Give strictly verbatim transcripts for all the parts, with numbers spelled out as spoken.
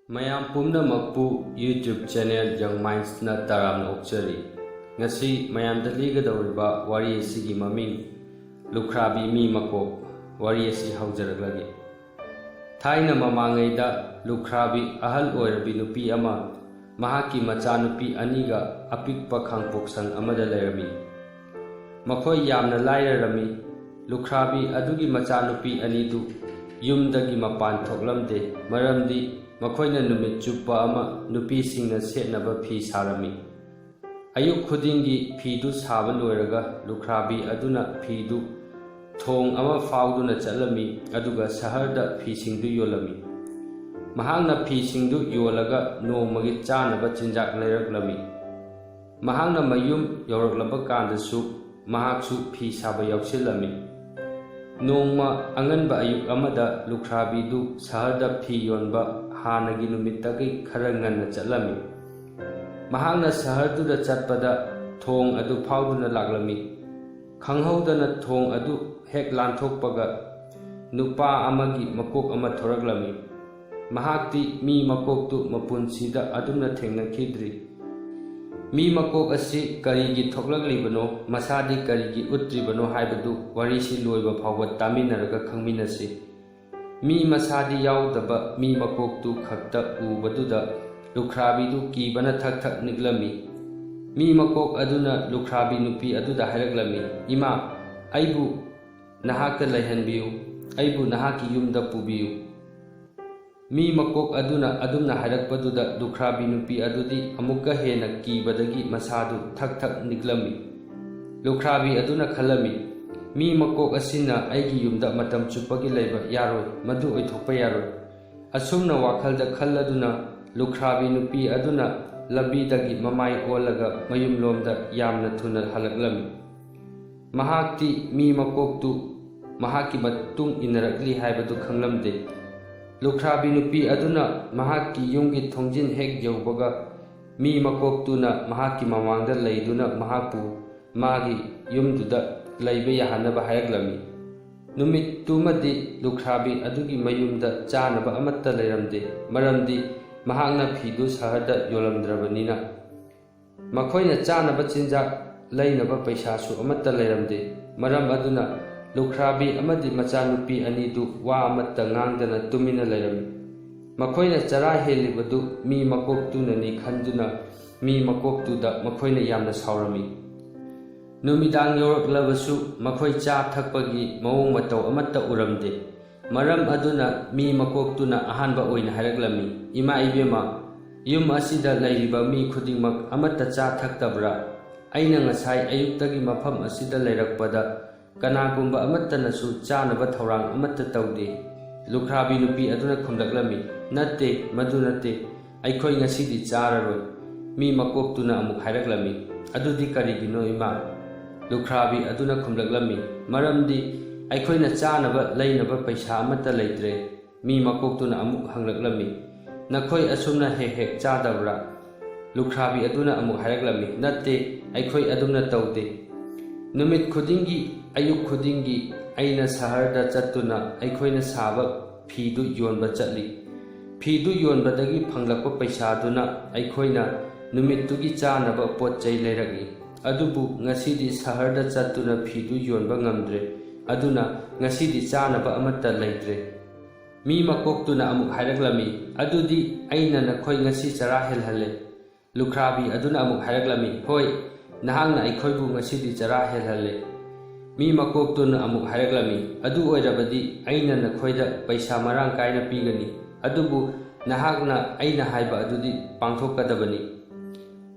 ꯃꯌꯥꯝ ꯄꯨꯝꯅꯃꯛꯄꯨ YouTube channel Young Mindsꯅ ꯇꯔꯥꯝꯅ ꯑꯣꯛꯆꯔꯤ꯫ ꯉꯁꯤ ꯃꯌꯥꯝꯗ ꯂꯤꯒꯗꯧꯔꯤꯕ ꯋꯥꯔꯤ ꯑꯁꯤꯒꯤ ꯃꯃꯤꯡ ꯂꯨꯈ꯭ꯔꯥꯕꯤ ꯃꯤ ꯃꯀꯣꯛ꯫ ꯋꯥꯔꯤ ꯑꯁꯤ ꯍꯧꯖꯔꯛꯂꯒꯦ꯫ ꯊꯥꯏꯅ ꯃꯃꯥꯡꯉꯩꯗ ꯂꯨꯈ꯭ꯔꯥꯕꯤ ꯑꯍꯜ ꯑꯣꯏꯔꯕꯤ ꯅꯨꯄꯤ ꯑꯃ ꯃꯍꯥꯛꯀꯤ ꯃꯆꯥꯅꯨꯄꯤ ꯑꯅꯤꯒ ꯑꯄꯤꯛꯄ ꯈꯥꯡꯄꯣꯛꯁꯪ ꯑꯃꯗ ꯂꯩꯔꯝꯃꯤ꯫ ꯃꯈꯣꯏ ꯌꯥꯝꯅ ꯂꯥꯏꯔꯔꯝꯃꯤ꯫ ꯂꯨꯈ꯭ꯔꯥꯕꯤ ꯑꯗꯨꯒꯤ ꯃꯆꯥꯅꯨꯄꯤ ꯑꯅꯤꯗꯨ ꯌꯨꯝꯗꯒꯤ ꯃꯄꯥꯟ ꯊꯣꯛꯂꯝꯗꯦ, ꯃꯔꯝꯗꯤ ꯃꯈꯣꯏꯅ ꯅꯨꯃꯤꯠ ꯆꯨꯞꯄ ꯑꯃ ꯅꯨꯄꯤꯁꯤꯡꯅ ꯁꯦꯠꯅꯕ ꯐꯤ ꯁꯥꯔꯝꯃꯤ꯫ ꯑꯌꯨꯛ ꯈꯨꯗꯤꯡꯒꯤ ꯐꯤꯗꯨ ꯁꯥꯕ ꯂꯣꯏꯔꯒ ꯂꯨꯈ꯭ꯔꯥꯕꯤ ꯑꯗꯨꯅ ꯐꯤꯗꯨ ꯊꯣꯡ ꯑꯃ ꯐꯥꯎꯗꯨꯅ ꯆꯠꯂꯝꯃꯤ, ꯑꯗꯨꯒ ꯁꯍꯔꯗ ꯐꯤꯁꯤꯡꯗꯨ ꯌꯣꯜꯂꯝꯃꯤ꯫ ꯃꯍꯥꯛꯅ ꯐꯤꯁꯤꯡꯗꯨ ꯌꯣꯜꯂꯒ ꯅꯣꯡꯃꯒꯤ ꯆꯥꯅꯕ ꯆꯤꯟꯖꯥꯛ ꯂꯩꯔꯛꯂꯝꯃꯤ꯫ ꯃꯍꯥꯛꯅ ꯃꯌꯨꯝ ꯌꯧꯔꯛꯂꯕ ꯀꯥꯟꯗꯁꯨ ꯃꯍꯥꯛꯁꯨ ꯐꯤ ꯁꯥꯕ ꯌꯥꯎꯁꯤꯜꯂꯝꯃꯤ꯫ ꯅꯣꯡꯃ ꯑꯉꯟꯕ ꯑꯌꯨꯛ ꯑꯃꯗ ꯂꯨꯈ꯭ꯔꯥꯕꯤꯗꯨ ꯁꯍꯔꯗ ꯐꯤ ꯌꯣꯟꯕ ꯍꯥꯟꯅꯒꯤ ꯅꯨꯃꯤꯠꯇꯒꯤ ꯈꯔ ꯉꯟꯅ ꯆꯠꯂꯝꯃꯤ꯫ ꯃꯍꯥꯛꯅ ꯁꯍꯔꯗꯨꯗ ꯆꯠꯄꯗ ꯊꯣꯡ ꯑꯗꯨ ꯐꯥꯎꯗꯨꯅ ꯂꯥꯛꯂꯝꯃꯤ꯫ ꯈꯪꯍꯧꯗꯅ ꯊꯣꯡ ꯑꯗꯨ ꯍꯦꯛ ꯂꯥꯟꯊꯣꯛꯄꯒ ꯅꯨꯄꯥ ꯑꯃꯒꯤ ꯃꯀꯣꯛ ꯑꯃ ꯊꯣꯔꯛꯂꯝꯃꯤ꯫ ꯃꯍꯥꯛꯇꯤ ꯃꯤ ꯃꯀꯣꯛꯇꯨ ꯃꯄꯨꯟꯁꯤꯗ ꯑꯗꯨꯝꯅ ꯊꯦꯡꯅꯈꯤꯗ꯭ꯔꯤ꯫ ꯃꯤ ꯃꯀꯣꯛ ꯑꯁꯤ ꯀꯔꯤꯒꯤ ꯊꯣꯛꯂꯛꯂꯤꯕꯅꯣ, ꯃꯁꯥꯗꯤ ꯀꯔꯤꯒꯤ ꯎꯠꯇ꯭ꯔꯤꯕꯅꯣ ꯍꯥꯏꯕꯗꯨ ꯋꯥꯔꯤꯁꯤ ꯂꯣꯏꯕ ꯐꯥꯎꯕ ꯇꯥꯃꯤꯟꯅꯔꯒ ꯈꯪꯃꯤꯟꯅꯁꯤ꯫ ꯃꯤ ꯃꯁꯥꯗꯤ ꯌꯥꯎꯗꯕ ꯃꯤ ꯃꯀꯣꯛꯇꯨ ꯈꯛꯇ ꯎꯕꯗꯨꯗ ꯂꯨꯈ꯭ꯔꯥꯕꯤꯗꯨ ꯀꯤꯕꯅ ꯊꯛ ꯊꯛ ꯅꯤꯛꯂꯝꯃꯤ꯫ ꯃꯤ ꯃꯀꯣꯛ ꯑꯗꯨꯅ ꯂꯨꯈ꯭ꯔꯥꯕꯤ ꯅꯨꯄꯤ ꯑꯗꯨꯗ ꯍꯥꯏꯔꯛꯂꯝꯃꯤ, "ꯏꯃꯥ, ꯑꯩꯕꯨ ꯅꯍꯥꯛꯇ ꯂꯩꯍꯟꯕꯤꯌꯨ, ꯑꯩꯕꯨ ꯅꯍꯥꯛꯀꯤ ꯌꯨꯝꯗ ꯄꯨꯕꯤꯌꯨ"꯫ ꯃꯤ ꯃꯀꯣꯛ ꯑꯗꯨꯅ ꯑꯗꯨꯝꯅ ꯍꯥꯏꯔꯛꯄꯗꯨꯗ ꯂꯨꯈ꯭ꯔꯥꯕꯤ ꯅꯨꯄꯤ ꯑꯗꯨꯗꯤ ꯑꯃꯨꯛꯀ ꯍꯦꯟꯅ ꯀꯤꯕꯗꯒꯤ ꯃꯁꯥꯗꯨ ꯊꯛ ꯊꯛ ꯅꯤꯛꯂꯝꯃꯤ꯫ ꯂꯨꯈ꯭ꯔꯥꯕꯤ ꯑꯗꯨꯅ ꯈꯜꯂꯝꯃꯤ, "ꯃꯤ ꯃꯀꯣꯛ ꯑꯁꯤꯅ ꯑꯩꯒꯤ ꯌꯨꯝꯗ ꯃꯇꯝ ꯆꯨꯞꯄꯒꯤ ꯂꯩꯕ ꯌꯥꯔꯣꯏ, ꯃꯗꯨ ꯑꯣꯏꯊꯣꯛꯄ ꯌꯥꯔꯣꯏ"꯫ ꯑꯁꯨꯝꯅ ꯋꯥꯈꯜꯗ ꯈꯜꯂꯗꯨꯅ ꯂꯨꯈ꯭ꯔꯥꯕꯤ ꯅꯨꯄꯤ ꯑꯗꯨꯅ ꯂꯝꯕꯤꯗꯒꯤ ꯃꯃꯥꯏ ꯑꯣꯜꯂꯒ ꯃꯌꯨꯝꯂꯣꯝꯗ ꯌꯥꯝꯅ ꯊꯨꯅ ꯍꯜꯂꯛꯂꯝꯃꯤ꯫ ꯃꯍꯥꯛꯇꯤ ꯃꯤ ꯃꯀꯣꯛꯇꯨ ꯃꯍꯥꯛꯀꯤ ꯃꯇꯨꯡ ꯏꯟꯅꯔꯛꯂꯤ ꯍꯥꯏꯕꯗꯨ ꯈꯪꯂꯝꯗꯦ꯫ ꯂꯨꯈ꯭ꯔꯥꯕꯤ ꯅꯨꯄꯤ ꯑꯗꯨꯅ ꯃꯍꯥꯛꯀꯤ ꯌꯨꯝꯒꯤ ꯊꯣꯡꯖꯤꯟ ꯍꯦꯛ ꯌꯧꯕꯒ ꯃꯤ ꯃꯀꯣꯛꯇꯨꯅ ꯃꯍꯥꯛꯀꯤ ꯃꯃꯥꯡꯗ ꯂꯩꯗꯨꯅ ꯃꯍꯥꯛꯄꯨ ꯃꯥꯒꯤ ꯌꯨꯝꯗꯨꯗ ꯂꯩꯕ ꯌꯥꯍꯟꯅꯕ ꯍꯥꯏꯔꯛꯂꯝꯃꯤ꯫ ꯅꯨꯃꯤꯠꯇꯨꯃꯗꯤ ꯂꯨꯈ꯭ꯔꯥꯕꯤ ꯑꯗꯨꯒꯤ ꯃꯌꯨꯝꯗ ꯆꯥꯅꯕ ꯑꯃꯠꯇ ꯂꯩꯔꯝꯗꯦ, ꯃꯔꯝꯗꯤ ꯃꯍꯥꯛꯅ ꯐꯤꯗꯨ ꯁꯍꯔꯗ ꯌꯣꯜꯂꯝꯗ꯭ꯔꯕꯅꯤꯅ꯫ ꯃꯈꯣꯏꯅ ꯆꯥꯅꯕ ꯆꯤꯟꯖꯥꯛ ꯂꯩꯅꯕ ꯄꯩꯁꯥꯁꯨ ꯑꯃꯠꯇ ꯂꯩꯔꯝꯗꯦ꯫ ꯃꯔꯝ ꯑꯗꯨꯅ ꯂꯨꯈ꯭ꯔꯥꯕꯤ ꯑꯃꯗꯤ ꯃꯆꯥꯅꯨꯄꯤ ꯑꯅꯤꯗꯨ ꯋꯥ ꯑꯃꯠꯇ ꯉꯥꯡꯗꯅ ꯇꯨꯃꯤꯟꯅ ꯂꯩꯔꯝꯃꯤ꯫ ꯃꯈꯣꯏꯅ ꯆꯔꯥ ꯍꯦꯜꯂꯤꯕꯗꯨ ꯃꯤ ꯃꯀꯣꯛꯇꯨꯅꯅꯤ ꯈꯟꯗꯨꯅ ꯃꯤ ꯃꯀꯣꯛꯇꯨꯗ ꯃꯈꯣꯏꯅ ꯌꯥꯝꯅ ꯁꯥꯎꯔꯝꯃꯤ꯫ ꯅꯨꯃꯤꯗꯥꯡ ꯌꯧꯔꯛꯂꯕꯁꯨ ꯃꯈꯣꯏ ꯆꯥ ꯊꯛꯄꯒꯤ ꯃꯑꯣꯡ ꯃꯇꯧ ꯑꯃꯠꯇ ꯎꯔꯝꯗꯦ꯫ ꯃꯔꯝ ꯑꯗꯨꯅ ꯃꯤ ꯃꯀꯣꯛꯇꯨꯅ ꯑꯍꯥꯟꯕ ꯑꯣꯏꯅ ꯍꯥꯏꯔꯛꯂꯝꯃꯤ, "ꯏꯃꯥ ꯏꯕꯦꯝꯃ, ꯌꯨꯝ ꯑꯁꯤꯗ ꯂꯩꯔꯤꯕ ꯃꯤ ꯈꯨꯗꯤꯡꯃꯛ ꯑꯃꯠꯇ ꯆꯥ ꯊꯛꯇꯕ꯭ꯔꯥ? ꯑꯩꯅ ꯉꯁꯥꯏ ꯑꯌꯨꯛꯇꯒꯤ ꯃꯐꯝ ꯑꯁꯤꯗ ꯂꯩꯔꯛꯄꯗ ꯀꯅꯥꯒꯨꯝꯕ ꯑꯃꯠꯇꯅꯁꯨ ꯆꯥꯅꯕ ꯊꯧꯔꯥꯡ ꯑꯃꯠꯇ ꯇꯧꯗꯦ꯫" ꯂꯨꯈ꯭ꯔꯥꯕꯤ ꯅꯨꯄꯤ ꯑꯗꯨꯅ ꯈꯨꯝꯂꯛꯂꯝꯃꯤ, "ꯅꯠꯇꯦ, ꯃꯗꯨ ꯅꯠꯇꯦ꯫ ꯑꯩꯈꯣꯏ ꯉꯁꯤꯗꯤ ꯆꯥꯔꯔꯣꯏ꯫" ꯃꯤ ꯃꯀꯣꯛꯇꯨꯅ ꯑꯃꯨꯛ ꯍꯥꯏꯔꯛꯂꯝꯃꯤ, "ꯑꯗꯨꯗꯤ ꯀꯔꯤꯒꯤꯅꯣ, ꯏꯃꯥ?" ꯂꯨꯈ꯭ꯔꯥꯕꯤ ꯑꯗꯨꯅ ꯈꯨꯝꯂꯛꯂꯝꯃꯤ, "ꯃꯔꯝꯗꯤ ꯑꯩꯈꯣꯏꯅ ꯆꯥꯅꯕ ꯂꯩꯅꯕ ꯄꯩꯁꯥ ꯑꯃꯠꯇ ꯂꯩꯇ꯭ꯔꯦ꯫" ꯃꯤ ꯃꯀꯣꯛꯇꯨꯅ ꯑꯃꯨꯛ ꯍꯪꯂꯛꯂꯝꯃꯤ, "ꯅꯈꯣꯏ ꯑꯁꯨꯝꯅ ꯍꯦꯛ ꯍꯦꯛ ꯆꯥꯗꯕ꯭ꯔꯥ?" ꯂꯨꯈ꯭ꯔꯥꯕꯤ ꯑꯗꯨꯅ ꯑꯃꯨꯛ ꯍꯥꯏꯔꯛꯂꯝꯃꯤ, "ꯅꯠꯇꯦ, ꯑꯩꯈꯣꯏ ꯑꯗꯨꯝꯅ ꯇꯧꯗꯦ꯫ ꯅꯨꯃꯤꯠ ꯈꯨꯗꯤꯡꯒꯤ, ꯑꯌꯨꯛ ꯈꯨꯗꯤꯡꯒꯤ ꯑꯩꯅ ꯁꯍꯔꯗ ꯆꯠꯇꯨꯅ ꯑꯩꯈꯣꯏꯅ ꯁꯥꯕ ꯐꯤꯗꯨ ꯌꯣꯟꯕ ꯆꯠꯂꯤ꯫ ꯐꯤꯗꯨ ꯌꯣꯟꯕꯗꯒꯤ ꯐꯪꯂꯛꯄ ꯄꯩꯁꯥꯗꯨꯅ ꯑꯩꯈꯣꯏꯅ ꯅꯨꯃꯤꯠꯇꯨꯒꯤ ꯆꯥꯅꯕ ꯄꯣꯠ ꯆꯩ ꯂꯩꯔꯛꯏ꯫ ꯑꯗꯨꯕꯨ ꯉꯁꯤꯗꯤ ꯁꯍꯔꯗ ꯆꯠꯇꯨꯅ ꯐꯤꯗꯨ ꯌꯣꯟꯕ ꯉꯝꯗ꯭ꯔꯦ꯫ ꯑꯗꯨꯅ ꯉꯁꯤꯗꯤ ꯆꯥꯅꯕ ꯑꯃꯠꯇ ꯂꯩꯇ꯭ꯔꯦ꯫" ꯃꯤ ꯃꯀꯣꯛꯇꯨꯅ ꯑꯃꯨꯛ ꯍꯥꯏꯔꯛꯂꯝꯃꯤ, "ꯑꯗꯨꯗꯤ ꯑꯩꯅ ꯅꯈꯣꯏ ꯉꯁꯤ ꯆꯔꯥ ꯍꯦꯜꯍꯜꯂꯦ꯫" ꯂꯨꯈ꯭ꯔꯥꯕꯤ ꯑꯗꯨꯅ ꯑꯃꯨꯛ ꯍꯥꯏꯔꯛꯂꯝꯃꯤ, "ꯍꯣꯏ, ꯅꯍꯥꯛꯅ ꯑꯩꯈꯣꯏꯕꯨ ꯉꯁꯤꯗꯤ ꯆꯔꯥ ꯍꯦꯜꯍꯜꯂꯦ꯫" ꯃꯤ ꯃꯀꯣꯛꯇꯨꯅ ꯑꯃꯨꯛ ꯍꯥꯏꯔꯛꯂꯝꯃꯤ, "ꯑꯗꯨ ꯑꯣꯏꯔꯕꯗꯤ ꯑꯩꯅ ꯅꯈꯣꯏꯗ ꯄꯩꯁꯥ ꯃꯔꯥꯡ ꯀꯥꯏꯅ ꯄꯤꯒꯅꯤ, ꯑꯗꯨꯕꯨ ꯅꯍꯥꯛꯅ ꯑꯩꯅ ꯍꯥꯏꯕ ꯑꯗꯨꯗꯤ ꯄꯥꯡꯊꯣꯛꯀꯗꯕꯅꯤ꯫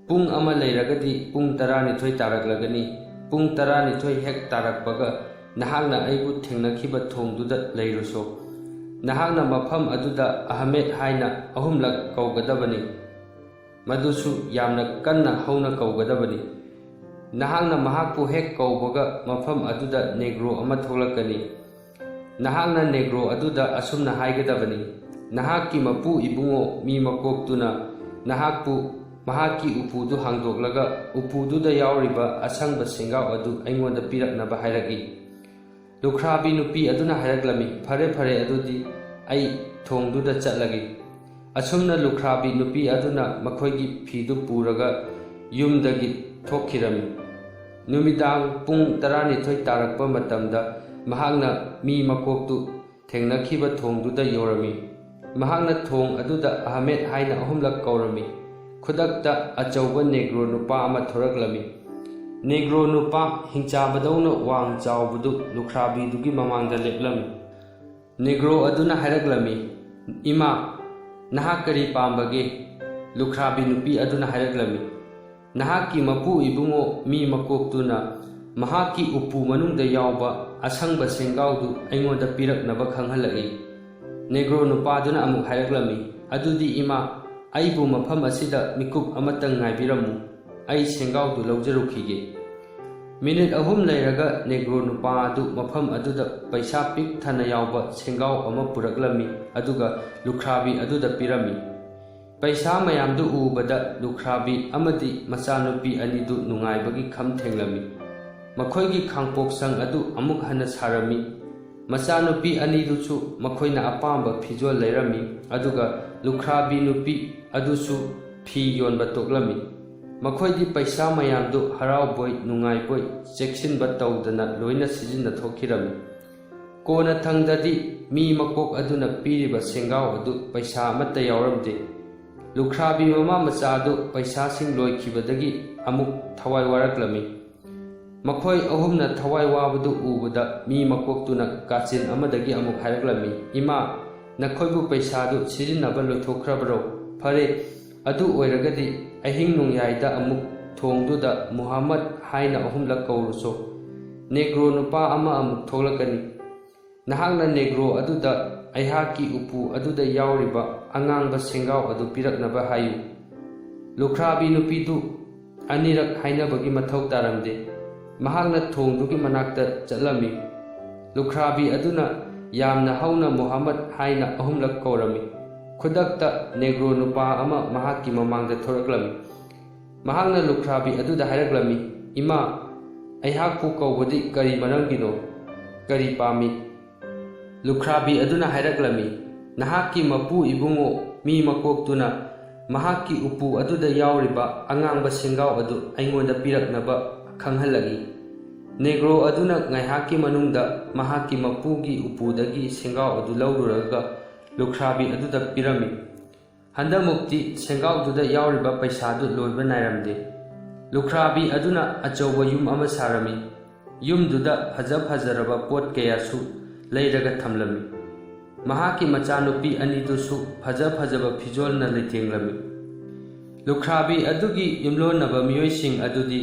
ꯄꯨꯡ ꯑꯃ ꯂꯩꯔꯒꯗꯤ ꯄꯨꯡ ꯇꯔꯥꯅꯤꯊꯣꯏ ꯇꯥꯔꯛꯂꯒꯅꯤ꯫ ꯄꯨꯡ ꯇꯔꯥꯅꯤꯊꯣꯏ ꯍꯦꯛ ꯇꯥꯔꯛꯄꯒ ꯅꯍꯥꯛꯅ ꯑꯩꯕꯨ ꯊꯦꯡꯅꯈꯤꯕ ꯊꯣꯡꯗꯨꯗ ꯂꯩꯔꯨꯁꯣ꯫ ꯅꯍꯥꯛꯅ ꯃꯐꯝ ꯑꯗꯨꯗ ꯑꯍꯃꯦꯗ ꯍꯥꯏꯅ ꯑꯍꯨꯝꯂꯛ ꯀꯧꯒꯗꯕꯅꯤ꯫ ꯃꯗꯨꯁꯨ ꯌꯥꯝꯅ ꯀꯟꯅ ꯍꯧꯅ ꯀꯧꯒꯗꯕꯅꯤ꯫ ꯅꯍꯥꯛꯅ ꯃꯍꯥꯛꯄꯨ ꯍꯦꯛ ꯀꯧꯕꯒ ꯃꯐꯝ ꯑꯗꯨꯗ ꯅꯦꯒ꯭ꯔꯣ ꯑꯃ ꯊꯣꯛꯂꯛꯀꯅꯤ꯫ ꯅꯍꯥꯛꯅ ꯅꯦꯒ꯭ꯔꯣ ꯑꯗꯨꯗ ꯑꯁꯨꯝꯅ ꯍꯥꯏꯒꯗꯕꯅꯤ, 'ꯅꯍꯥꯛꯀꯤ ꯃꯄꯨ ꯏꯕꯨꯡꯉꯣ ꯃꯤ ꯃꯀꯣꯛꯇꯨꯅ ꯅꯍꯥꯛꯄꯨ ꯃꯍꯥꯛꯀꯤ ꯎꯄꯨꯗꯨ ꯍꯥꯡꯗꯣꯛꯂꯒ ꯎꯄꯨꯗꯨꯗ ꯌꯥꯎꯔꯤꯕ ꯑꯁꯪꯕ ꯁꯦꯡꯒꯥꯎ ꯑꯗꯨ ꯑꯩꯉꯣꯟꯗ ꯄꯤꯔꯛꯅꯕ ꯍꯥꯏꯔꯛꯏ꯫ ꯂꯨꯈ꯭ꯔꯥꯕꯤ ꯅꯨꯄꯤ ꯑꯗꯨꯅ ꯍꯥꯏꯔꯛꯂꯝꯃꯤ, "ꯐꯔꯦ, ꯐꯔꯦ, ꯑꯗꯨꯗꯤ ꯑꯩ ꯊꯣꯡꯗꯨꯗ ꯆꯠꯂꯒꯦ"꯫ ꯑꯁꯨꯝꯅ ꯂꯨꯈ꯭ꯔꯥꯕꯤ ꯅꯨꯄꯤ ꯑꯗꯨꯅ ꯃꯈꯣꯏꯒꯤ ꯐꯤꯗꯨ ꯄꯨꯔꯒ ꯌꯨꯝꯗꯒꯤ ꯊꯣꯛꯈꯤꯔꯝꯃꯤ꯫ ꯅꯨꯃꯤꯗꯥꯡ ꯄꯨꯡ ꯇꯔꯥꯅꯤꯊꯣꯏ ꯇꯥꯔꯛꯄ ꯃꯇꯝꯗ ꯃꯍꯥꯛꯅ ꯃꯤ ꯃꯀꯣꯛꯇꯨ ꯊꯦꯡꯅꯈꯤꯕ ꯊꯣꯡꯗꯨꯗ ꯌꯧꯔꯝꯃꯤ꯫ ꯃꯍꯥꯛꯅ ꯊꯣꯡ ꯑꯗꯨꯗ "ꯑꯍꯃꯦꯗ" ꯍꯥꯏꯅ ꯑꯍꯨꯝꯂꯛ ꯀꯧꯔꯝꯃꯤ꯫ ꯈꯨꯗꯛꯇ ꯑꯆꯧꯕ ꯅꯦꯒ꯭ꯔꯣ ꯅꯨꯄꯥ ꯑꯃ ꯊꯣꯔꯛꯂꯝꯃꯤ꯫ ꯅꯦꯒ꯭ꯔꯣ ꯅꯨꯄꯥ ꯍꯤꯡꯆꯥꯕꯗꯧꯅ ꯋꯥꯡ ꯆꯥꯎꯕꯗꯨ ꯂꯨꯈ꯭ꯔꯥꯕꯤꯗꯨꯒꯤ ꯃꯃꯥꯡꯗ ꯂꯦꯞꯂꯝꯃꯤ꯫ ꯅꯦꯒ꯭ꯔꯣ ꯑꯗꯨꯅ ꯍꯥꯏꯔꯛꯂꯝꯃꯤ, "ꯏꯃꯥ, ꯅꯍꯥꯛ ꯀꯔꯤ ꯄꯥꯝꯕꯒꯦ?" ꯂꯨꯈ꯭ꯔꯥꯕꯤ ꯅꯨꯄꯤ ꯑꯗꯨꯅ ꯍꯥꯏꯔꯛꯂꯝꯃꯤ, "ꯅꯍꯥꯛꯀꯤ ꯃꯄꯨ ꯏꯕꯨꯡꯉꯣ ꯃꯤ ꯃꯀꯣꯛꯇꯨꯅ ꯃꯍꯥꯛꯀꯤ ꯎꯄꯨ ꯃꯅꯨꯡꯗ ꯌꯥꯎꯕ ꯑꯁꯪꯕ ꯁꯦꯡꯒꯥꯎꯗꯨ ꯑꯩꯉꯣꯟꯗ ꯄꯤꯔꯛꯅꯕ ꯈꯪꯍꯜꯂꯛꯏ"꯫ ꯅꯦꯒ꯭ꯔꯣ ꯅꯨꯄꯥꯗꯨꯅ ꯑꯃꯨꯛ ꯍꯥꯏꯔꯛꯂꯝꯃꯤ, "ꯑꯗꯨꯗꯤ ꯏꯃꯥ, ꯑꯩꯕꯨ ꯃꯐꯝ ꯑꯁꯤꯗ ꯃꯤꯀꯨꯞ ꯑꯃꯇꯪ ꯉꯥꯏꯕꯤꯔꯝꯃꯨ, ꯑꯩ ꯁꯦꯡꯒꯥꯎꯗꯨ ꯂꯧꯖꯔꯨꯈꯤꯒꯦ"꯫ ꯃꯤꯅꯤꯠ ꯑꯍꯨꯝ ꯂꯩꯔꯒ ꯅꯦꯒ꯭ꯔꯣ ꯅꯨꯄꯥ ꯑꯗꯨ ꯃꯐꯝ ꯑꯗꯨꯗ ꯄꯩꯁꯥ ꯄꯤꯛ ꯊꯟꯅ ꯌꯥꯎꯕ ꯁꯦꯡꯒꯥꯎ ꯑꯃ ꯄꯨꯔꯛꯂꯝꯃꯤ, ꯑꯗꯨꯒ ꯂꯨꯈ꯭ꯔꯥꯕꯤ ꯑꯗꯨꯗ ꯄꯤꯔꯝꯃꯤ꯫ ꯄꯩꯁꯥ ꯃꯌꯥꯝꯗꯨ ꯎꯕꯗ ꯂꯨꯈ꯭ꯔꯥꯕꯤ ꯑꯃꯗꯤ ꯃꯆꯥꯅꯨꯄꯤ ꯑꯅꯤꯗꯨ ꯅꯨꯡꯉꯥꯏꯕꯒꯤ ꯈꯝ ꯊꯦꯡꯂꯝꯃꯤ꯫ ꯃꯈꯣꯏꯒꯤ ꯈꯥꯡꯄꯣꯛꯁꯪ ꯑꯗꯨ ꯑꯃꯨꯛ ꯍꯟꯅ ꯁꯥꯔꯝꯃꯤ꯫ ꯃꯆꯥꯅꯨꯄꯤ ꯑꯅꯤꯗꯨꯁꯨ ꯃꯈꯣꯏꯅ ꯑꯄꯥꯝꯕ ꯐꯤꯖꯣꯜ ꯂꯩꯔꯝꯃꯤ, ꯑꯗꯨꯒ ꯂꯨꯈ꯭ꯔꯥꯕꯤ ꯅꯨꯄꯤ ꯑꯗꯨꯁꯨ ꯐꯤ ꯌꯣꯟꯕ ꯇꯣꯛꯂꯝꯃꯤ꯫ ꯃꯈꯣꯏꯗꯤ ꯄꯩꯁꯥ ꯃꯌꯥꯝꯗꯨ ꯍꯔꯥꯎꯕꯣꯏ ꯅꯨꯡꯉꯥꯏꯕꯣꯏ ꯆꯦꯛꯁꯤꯟꯕ ꯇꯧꯗꯅ ꯂꯣꯏꯅ ꯁꯤꯖꯤꯟꯅ ꯊꯣꯛꯈꯤꯔꯝꯃꯤ꯫ ꯀꯣꯟꯅꯊꯪꯗꯗꯤ ꯃꯤ ꯃꯀꯣꯛ ꯑꯗꯨꯅ ꯄꯤꯔꯤꯕ ꯁꯦꯡꯒꯥꯎ ꯑꯗꯨ ꯄꯩꯁꯥ ꯑꯃꯠꯇ ꯌꯥꯎꯔꯝꯗꯦ꯫ ꯂꯨꯈ꯭ꯔꯥꯕꯤ ꯃꯃꯥ ꯃꯆꯥ ꯑꯗꯨ ꯄꯩꯁꯥꯁꯤꯡ ꯂꯣꯏꯈꯤꯕꯗꯒꯤ ꯑꯃꯨꯛ ꯊꯋꯥꯏ ꯋꯥꯔꯛꯂꯝꯃꯤ꯫ ꯃꯈꯣꯏ ꯑꯍꯨꯝꯅ ꯊꯋꯥꯏ ꯋꯥꯕꯗꯨ ꯎꯕꯗ ꯃꯤ ꯃꯀꯣꯛꯇꯨꯅ ꯀꯥꯆꯤꯟ ꯑꯃꯗꯒꯤ ꯑꯃꯨꯛ ꯍꯥꯏꯔꯛꯂꯝꯃꯤ, "ꯏꯃꯥ, ꯅꯈꯣꯏꯕꯨ ꯄꯩꯁꯥꯗꯨ ꯁꯤꯖꯤꯟꯅꯕ ꯂꯣꯏꯊꯣꯛꯈ꯭ꯔꯕꯔꯣ? ꯐꯔꯦ, ꯑꯗꯨ ꯑꯣꯏꯔꯒꯗꯤ ꯑꯍꯤꯡ ꯅꯣꯡꯌꯥꯏꯗ ꯑꯃꯨꯛ ꯊꯣꯡꯗꯨꯗ ꯃꯨꯍꯝꯃꯗ ꯍꯥꯏꯅ ꯑꯍꯨꯝꯂꯛ ꯀꯧꯔꯨꯁꯣ꯫ ꯅꯦꯒ꯭ꯔꯣ ꯅꯨꯄꯥ ꯑꯃ ꯑꯃꯨꯛ ꯊꯣꯛꯂꯛꯀꯅꯤ꯫ ꯅꯍꯥꯛꯅ ꯅꯦꯒ꯭ꯔꯣ ꯑꯗꯨꯗ ꯑꯩꯍꯥꯛꯀꯤ ꯎꯄꯨ ꯑꯗꯨꯗ ꯌꯥꯎꯔꯤꯕ ꯑꯉꯥꯡꯕ ꯁꯦꯡꯒꯥꯎ ꯑꯗꯨ ꯄꯤꯔꯛꯅꯕ ꯍꯥꯏꯌꯨ"꯫ ꯂꯨꯈ꯭ꯔꯥꯕꯤ ꯅꯨꯄꯤꯗꯨ ꯑꯅꯤꯔꯛ ꯍꯥꯏꯅꯕꯒꯤ ꯃꯊꯧ ꯇꯥꯔꯝꯗꯦ꯫ ꯃꯍꯥꯛꯅ ꯊꯣꯡꯗꯨꯒꯤ ꯃꯅꯥꯛꯇ ꯆꯠꯂꯝꯃꯤ꯫ ꯂꯨꯈ꯭ꯔꯥꯕꯤ ꯑꯗꯨꯅ ꯌꯥꯝꯅ ꯍꯧꯅ "ꯃꯨꯍꯝꯃꯗ" ꯍꯥꯏꯅ ꯑꯍꯨꯝꯂꯛ ꯀꯧꯔꯝꯃꯤ꯫ ꯈꯨꯗꯛꯇ ꯅꯦꯒ꯭ꯔꯣ ꯅꯨꯄꯥ ꯑꯃ ꯃꯍꯥꯛꯀꯤ ꯃꯃꯥꯡꯗ ꯊꯣꯔꯛꯂꯝꯃꯤ꯫ ꯃꯍꯥꯛꯅ ꯂꯨꯈ꯭ꯔꯥꯕꯤ ꯑꯗꯨꯗ ꯍꯥꯏꯔꯛꯂꯝꯃꯤ, "ꯏꯃꯥ, ꯑꯩꯍꯥꯛꯄꯨ ꯀꯧꯕꯗꯤ ꯀꯔꯤ ꯃꯔꯝꯒꯤꯅꯣ? ꯀꯔꯤ ꯄꯥꯝꯃꯤ?" ꯂꯨꯈ꯭ꯔꯥꯕꯤ ꯑꯗꯨꯅ ꯍꯥꯏꯔꯛꯂꯝꯃꯤ, "ꯅꯍꯥꯛꯀꯤ ꯃꯄꯨ ꯏꯕꯨꯡꯉꯣ ꯃꯤ ꯃꯀꯣꯛꯇꯨꯅ ꯃꯍꯥꯛꯀꯤ ꯎꯄꯨ ꯑꯗꯨꯗ ꯌꯥꯎꯔꯤꯕ ꯑꯉꯥꯡꯕ ꯁꯦꯡꯒꯥꯎ ꯑꯗꯨ ꯑꯩꯉꯣꯟꯗ ꯄꯤꯔꯛꯅꯕ ꯈꯪꯍꯜꯂꯛꯏ꯫" ꯅꯦꯒ꯭ꯔꯣ ꯑꯗꯨꯅ ꯉꯥꯏꯍꯥꯛꯀꯤ ꯃꯅꯨꯡꯗ ꯃꯍꯥꯛꯀꯤ ꯃꯄꯨꯒꯤ ꯎꯄꯨꯗꯒꯤ ꯁꯦꯡꯒꯥꯎ ꯑꯗꯨ ꯂꯧꯔꯨꯔꯒ ꯂꯨꯈ꯭ꯔꯥꯕꯤ ꯑꯗꯨꯗ ꯄꯤꯔꯝꯃꯤ꯫ ꯍꯟꯗꯛꯃꯨꯛꯇꯤ ꯁꯦꯡꯒꯥꯎꯗꯨꯗ ꯌꯥꯎꯔꯤꯕ ꯄꯩꯁꯥꯗꯨ ꯂꯣꯏꯕ ꯅꯥꯏꯔꯝꯗꯦ꯫ ꯂꯨꯈ꯭ꯔꯥꯕꯤ ꯑꯗꯨꯅ ꯑꯆꯧꯕ ꯌꯨꯝ ꯑꯃ ꯁꯥꯔꯝꯃꯤ꯫ ꯌꯨꯝꯗꯨꯗ ꯐꯖ ꯐꯖꯔꯕ ꯄꯣꯠ ꯀꯌꯥꯁꯨ ꯂꯩꯔꯒ ꯊꯝꯂꯝꯃꯤ꯫ ꯃꯍꯥꯛꯀꯤ ꯃꯆꯥꯅꯨꯄꯤ ꯑꯅꯤꯗꯨꯁꯨ ꯐꯖ ꯐꯖꯕ ꯐꯤꯖꯣꯜꯅ ꯂꯩꯇꯦꯡꯂꯝꯃꯤ꯫ ꯂꯨꯈ꯭ꯔꯥꯕꯤ ꯑꯗꯨꯒꯤ ꯌꯨꯝꯂꯣꯟꯅꯕ ꯃꯤꯑꯣꯏꯁꯤꯡ ꯑꯗꯨꯗꯤ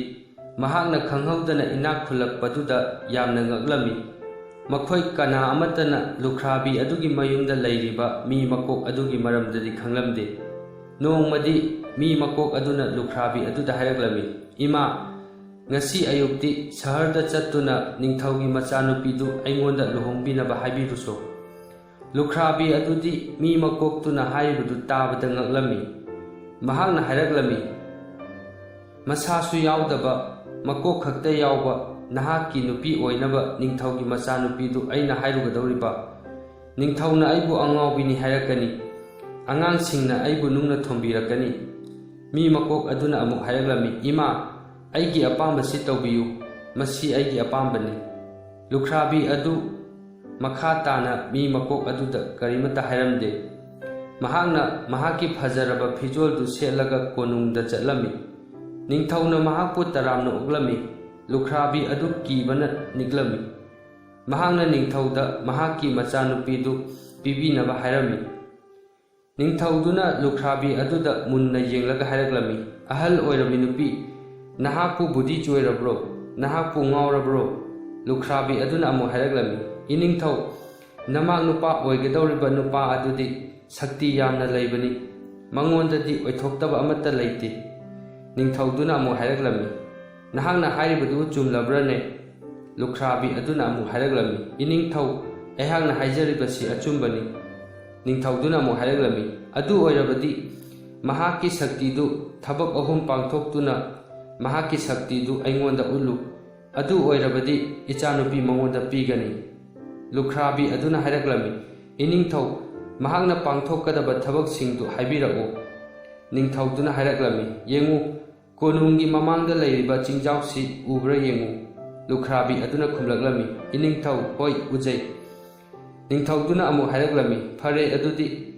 ꯃꯍꯥꯛꯅ ꯈꯪꯍꯧꯗꯅ ꯏꯅꯥꯛ ꯈꯨꯜꯂꯛꯄꯗꯨꯗ ꯌꯥꯝꯅ ꯉꯛꯂꯝꯃꯤ꯫ ꯃꯈꯣꯏ ꯀꯅꯥ ꯑꯃꯠꯇꯅ ꯂꯨꯈ꯭ꯔꯥꯕꯤ ꯑꯗꯨꯒꯤ ꯃꯌꯨꯝꯗ ꯂꯩꯔꯤꯕ ꯃꯤ ꯃꯀꯣꯛ ꯑꯗꯨꯒꯤ ꯃꯔꯝꯗꯗꯤ ꯈꯪꯂꯝꯗꯦ꯫ ꯅꯣꯡꯃꯗꯤ ꯃꯤ ꯃꯀꯣꯛ ꯑꯗꯨꯅ ꯂꯨꯈ꯭ꯔꯥꯕꯤ ꯑꯗꯨꯗ ꯍꯥꯏꯔꯛꯂꯝꯃꯤ, "ꯏꯃꯥ, ꯉꯁꯤ ꯑꯌꯨꯛꯇꯤ ꯁꯍꯔꯗ ꯆꯠꯇꯨꯅ ꯅꯤꯡꯊꯧꯒꯤ ꯃꯆꯥꯅꯨꯄꯤꯗꯨ ꯑꯩꯉꯣꯟꯗ ꯂꯨꯍꯣꯡꯕꯤꯅꯕ ꯍꯥꯏꯕꯤꯔꯨꯁꯣ꯫" ꯂꯨꯈ꯭ꯔꯥꯕꯤ ꯑꯗꯨꯗꯤ ꯃꯤ ꯃꯀꯣꯛꯇꯨꯅ ꯍꯥꯏꯔꯤꯕꯗꯨ ꯇꯥꯕꯗ ꯉꯛꯂꯝꯃꯤ꯫ ꯃꯍꯥꯛꯅ ꯍꯥꯏꯔꯛꯂꯝꯃꯤ, "ꯃꯁꯥꯁꯨ ꯌꯥꯎꯗꯕ, ꯃꯀꯣꯛ ꯈꯛꯇ ꯌꯥꯎꯕ ꯅꯍꯥꯛꯀꯤ ꯅꯨꯄꯤ ꯑꯣꯏꯅꯕ ꯅꯤꯡꯊꯧꯒꯤ ꯃꯆꯥꯅꯨꯄꯤꯗꯨ ꯑꯩꯅ ꯍꯥꯏꯔꯨꯒꯗꯧꯔꯤꯕ? ꯅꯤꯡꯊꯧꯅ ꯑꯩꯕꯨ ꯑꯉꯥꯎꯕꯤꯅꯤ ꯍꯥꯏꯔꯛꯀꯅꯤ, ꯑꯉꯥꯡꯁꯤꯡꯅ ꯑꯩꯕꯨ ꯅꯨꯡꯅ ꯊꯣꯝꯕꯤꯔꯛꯀꯅꯤ꯫" ꯃꯤ ꯃꯀꯣꯛ ꯑꯗꯨꯅ ꯑꯃꯨꯛ ꯍꯥꯏꯔꯛꯂꯝꯃꯤ, "ꯏꯃꯥ, ꯑꯩꯒꯤ ꯑꯄꯥꯝꯕꯁꯤ ꯇꯧꯕꯤꯌꯨ, ꯃꯁꯤ ꯑꯩꯒꯤ ꯑꯄꯥꯝꯕꯅꯤ꯫" ꯂꯨꯈ꯭ꯔꯥꯕꯤ ꯑꯗꯨ ꯃꯈꯥ ꯇꯥꯅ ꯃꯤ ꯃꯀꯣꯛ ꯑꯗꯨꯗ ꯀꯔꯤꯃꯠꯇ ꯍꯥꯏꯔꯝꯗꯦ꯫ ꯃꯍꯥꯛꯅ ꯃꯍꯥꯛꯀꯤ ꯐꯖꯔꯕ ꯐꯤꯖꯣꯜꯗꯨ ꯁꯦꯠꯂꯒ ꯀꯣꯅꯨꯡꯗ ꯆꯠꯂꯝꯃꯤ꯫ ꯅꯤꯡꯊꯧꯅ ꯃꯍꯥꯛꯄꯨ ꯇꯔꯥꯝꯅ ꯑꯣꯛꯂꯝꯃꯤ꯫ ꯂꯨꯈ꯭ꯔꯥꯕꯤ ꯑꯗꯨ ꯀꯤꯕꯅ ꯅꯤꯛꯂꯝꯃꯤ꯫ ꯃꯍꯥꯛꯅ ꯅꯤꯡꯊꯧꯗ ꯃꯍꯥꯛꯀꯤ ꯃꯆꯥꯅꯨꯄꯤꯗꯨ ꯄꯤꯕꯤꯅꯕ ꯍꯥꯏꯔꯝꯃꯤ꯫ ꯅꯤꯡꯊꯧꯗꯨꯅ ꯂꯨꯈ꯭ꯔꯥꯕꯤ ꯑꯗꯨꯗ ꯃꯨꯟꯅ ꯌꯦꯡꯂꯒ ꯍꯥꯏꯔꯛꯂꯝꯃꯤ, "ꯑꯍꯜ ꯑꯣꯏꯔꯕꯤ ꯅꯨꯄꯤ, ꯅꯍꯥꯛꯄꯨ ꯕꯨꯙꯤ ꯆꯣꯏꯔꯕ꯭ꯔꯣ? ꯅꯍꯥꯛꯄꯨ ꯉꯥꯎꯔꯕ꯭ꯔꯣ?" ꯂꯨꯈ꯭ꯔꯥꯕꯤ ꯑꯗꯨꯅ ꯑꯃꯨꯛ ꯍꯥꯏꯔꯛꯂꯝꯃꯤ, "ꯏꯅꯤꯡꯊꯧ, ꯅꯃꯥꯛ ꯅꯨꯄꯥ ꯑꯣꯏꯒꯗꯧꯔꯤꯕ ꯅꯨꯄꯥ ꯑꯗꯨꯗꯤ ꯁꯛꯇꯤ ꯌꯥꯝꯅ ꯂꯩꯕꯅꯤ, ꯃꯉꯣꯟꯗꯗꯤ ꯑꯣꯏꯊꯣꯛꯇꯕ ꯑꯃꯠꯇ ꯂꯩꯇꯦ꯫" ꯅꯤꯡꯊꯧꯗꯨꯅ ꯑꯃꯨꯛ ꯍꯥꯏꯔꯛꯂꯝꯃꯤ, "ꯅꯍꯥꯛꯅ ꯍꯥꯏꯔꯤꯕꯗꯨ ꯆꯨꯝꯂꯕ꯭ꯔꯅꯦ?" ꯂꯨꯈ꯭ꯔꯥꯕꯤ ꯑꯗꯨꯅ ꯑꯃꯨꯛ ꯍꯥꯏꯔꯛꯂꯝꯃꯤ, "ꯏꯅꯤꯡꯊꯧ, ꯑꯩꯍꯥꯛꯅ ꯍꯥꯏꯖꯔꯤꯕꯁꯤ ꯑꯆꯨꯝꯕꯅꯤ꯫" ꯅꯤꯡꯊꯧꯗꯨꯅ ꯑꯃꯨꯛ ꯍꯥꯏꯔꯛꯂꯝꯃꯤ, "ꯑꯗꯨ ꯑꯣꯏꯔꯕꯗꯤ ꯃꯍꯥꯛꯀꯤ ꯁꯛꯇꯤꯗꯨ ꯊꯕꯛ ꯑꯍꯨꯝ ꯄꯥꯡꯊꯣꯛꯇꯨꯅ ꯃꯍꯥꯛꯀꯤ ꯁꯛꯇꯤꯗꯨ ꯑꯩꯉꯣꯟꯗ ꯎꯠꯂꯨ꯫" ꯑꯗꯨ ꯑꯣꯏꯔꯕꯗꯤ ꯏꯆꯥꯅꯨꯄꯤ ꯃꯉꯣꯟꯗ ꯄꯤꯒꯅꯤ꯫ ꯂꯨꯈ꯭ꯔꯥꯕꯤ ꯑꯗꯨꯅ ꯍꯥꯏꯔꯛꯂꯝꯃꯤ, "ꯏꯅꯤꯡꯊꯧ, ꯃꯍꯥꯛꯅ ꯄꯥꯡꯊꯣꯛꯀꯗꯕ ꯊꯕꯛꯁꯤꯡꯗꯨ ꯍꯥꯏꯕꯤꯔꯛꯎ꯫" ꯅꯤꯡꯊꯧꯗꯨꯅ ꯍꯥꯏꯔꯛꯂꯝꯃꯤ, "ꯌꯦꯡꯉꯨ, ꯀꯣꯅꯨꯡꯒꯤ ꯃꯃꯥꯡꯗ ꯂꯩꯔꯤꯕ ꯆꯤꯡꯖꯥꯎꯁꯤ ꯎꯕ꯭ꯔꯥ ꯌꯦꯡꯉꯨ꯫" ꯂꯨꯈ꯭ꯔꯥꯕꯤ ꯑꯗꯨꯅ ꯈꯨꯝꯂꯛꯂꯝꯃꯤ, "ꯏꯅꯤꯡꯊꯧ, ꯍꯣꯏ, ꯎꯖꯩ꯫" ꯅꯤꯡꯊꯧꯗꯨꯅ ꯑꯃꯨꯛ ꯍꯥꯏꯔꯛꯂꯝꯃꯤ, "ꯐꯔꯦ, ꯑꯗꯨꯗꯤ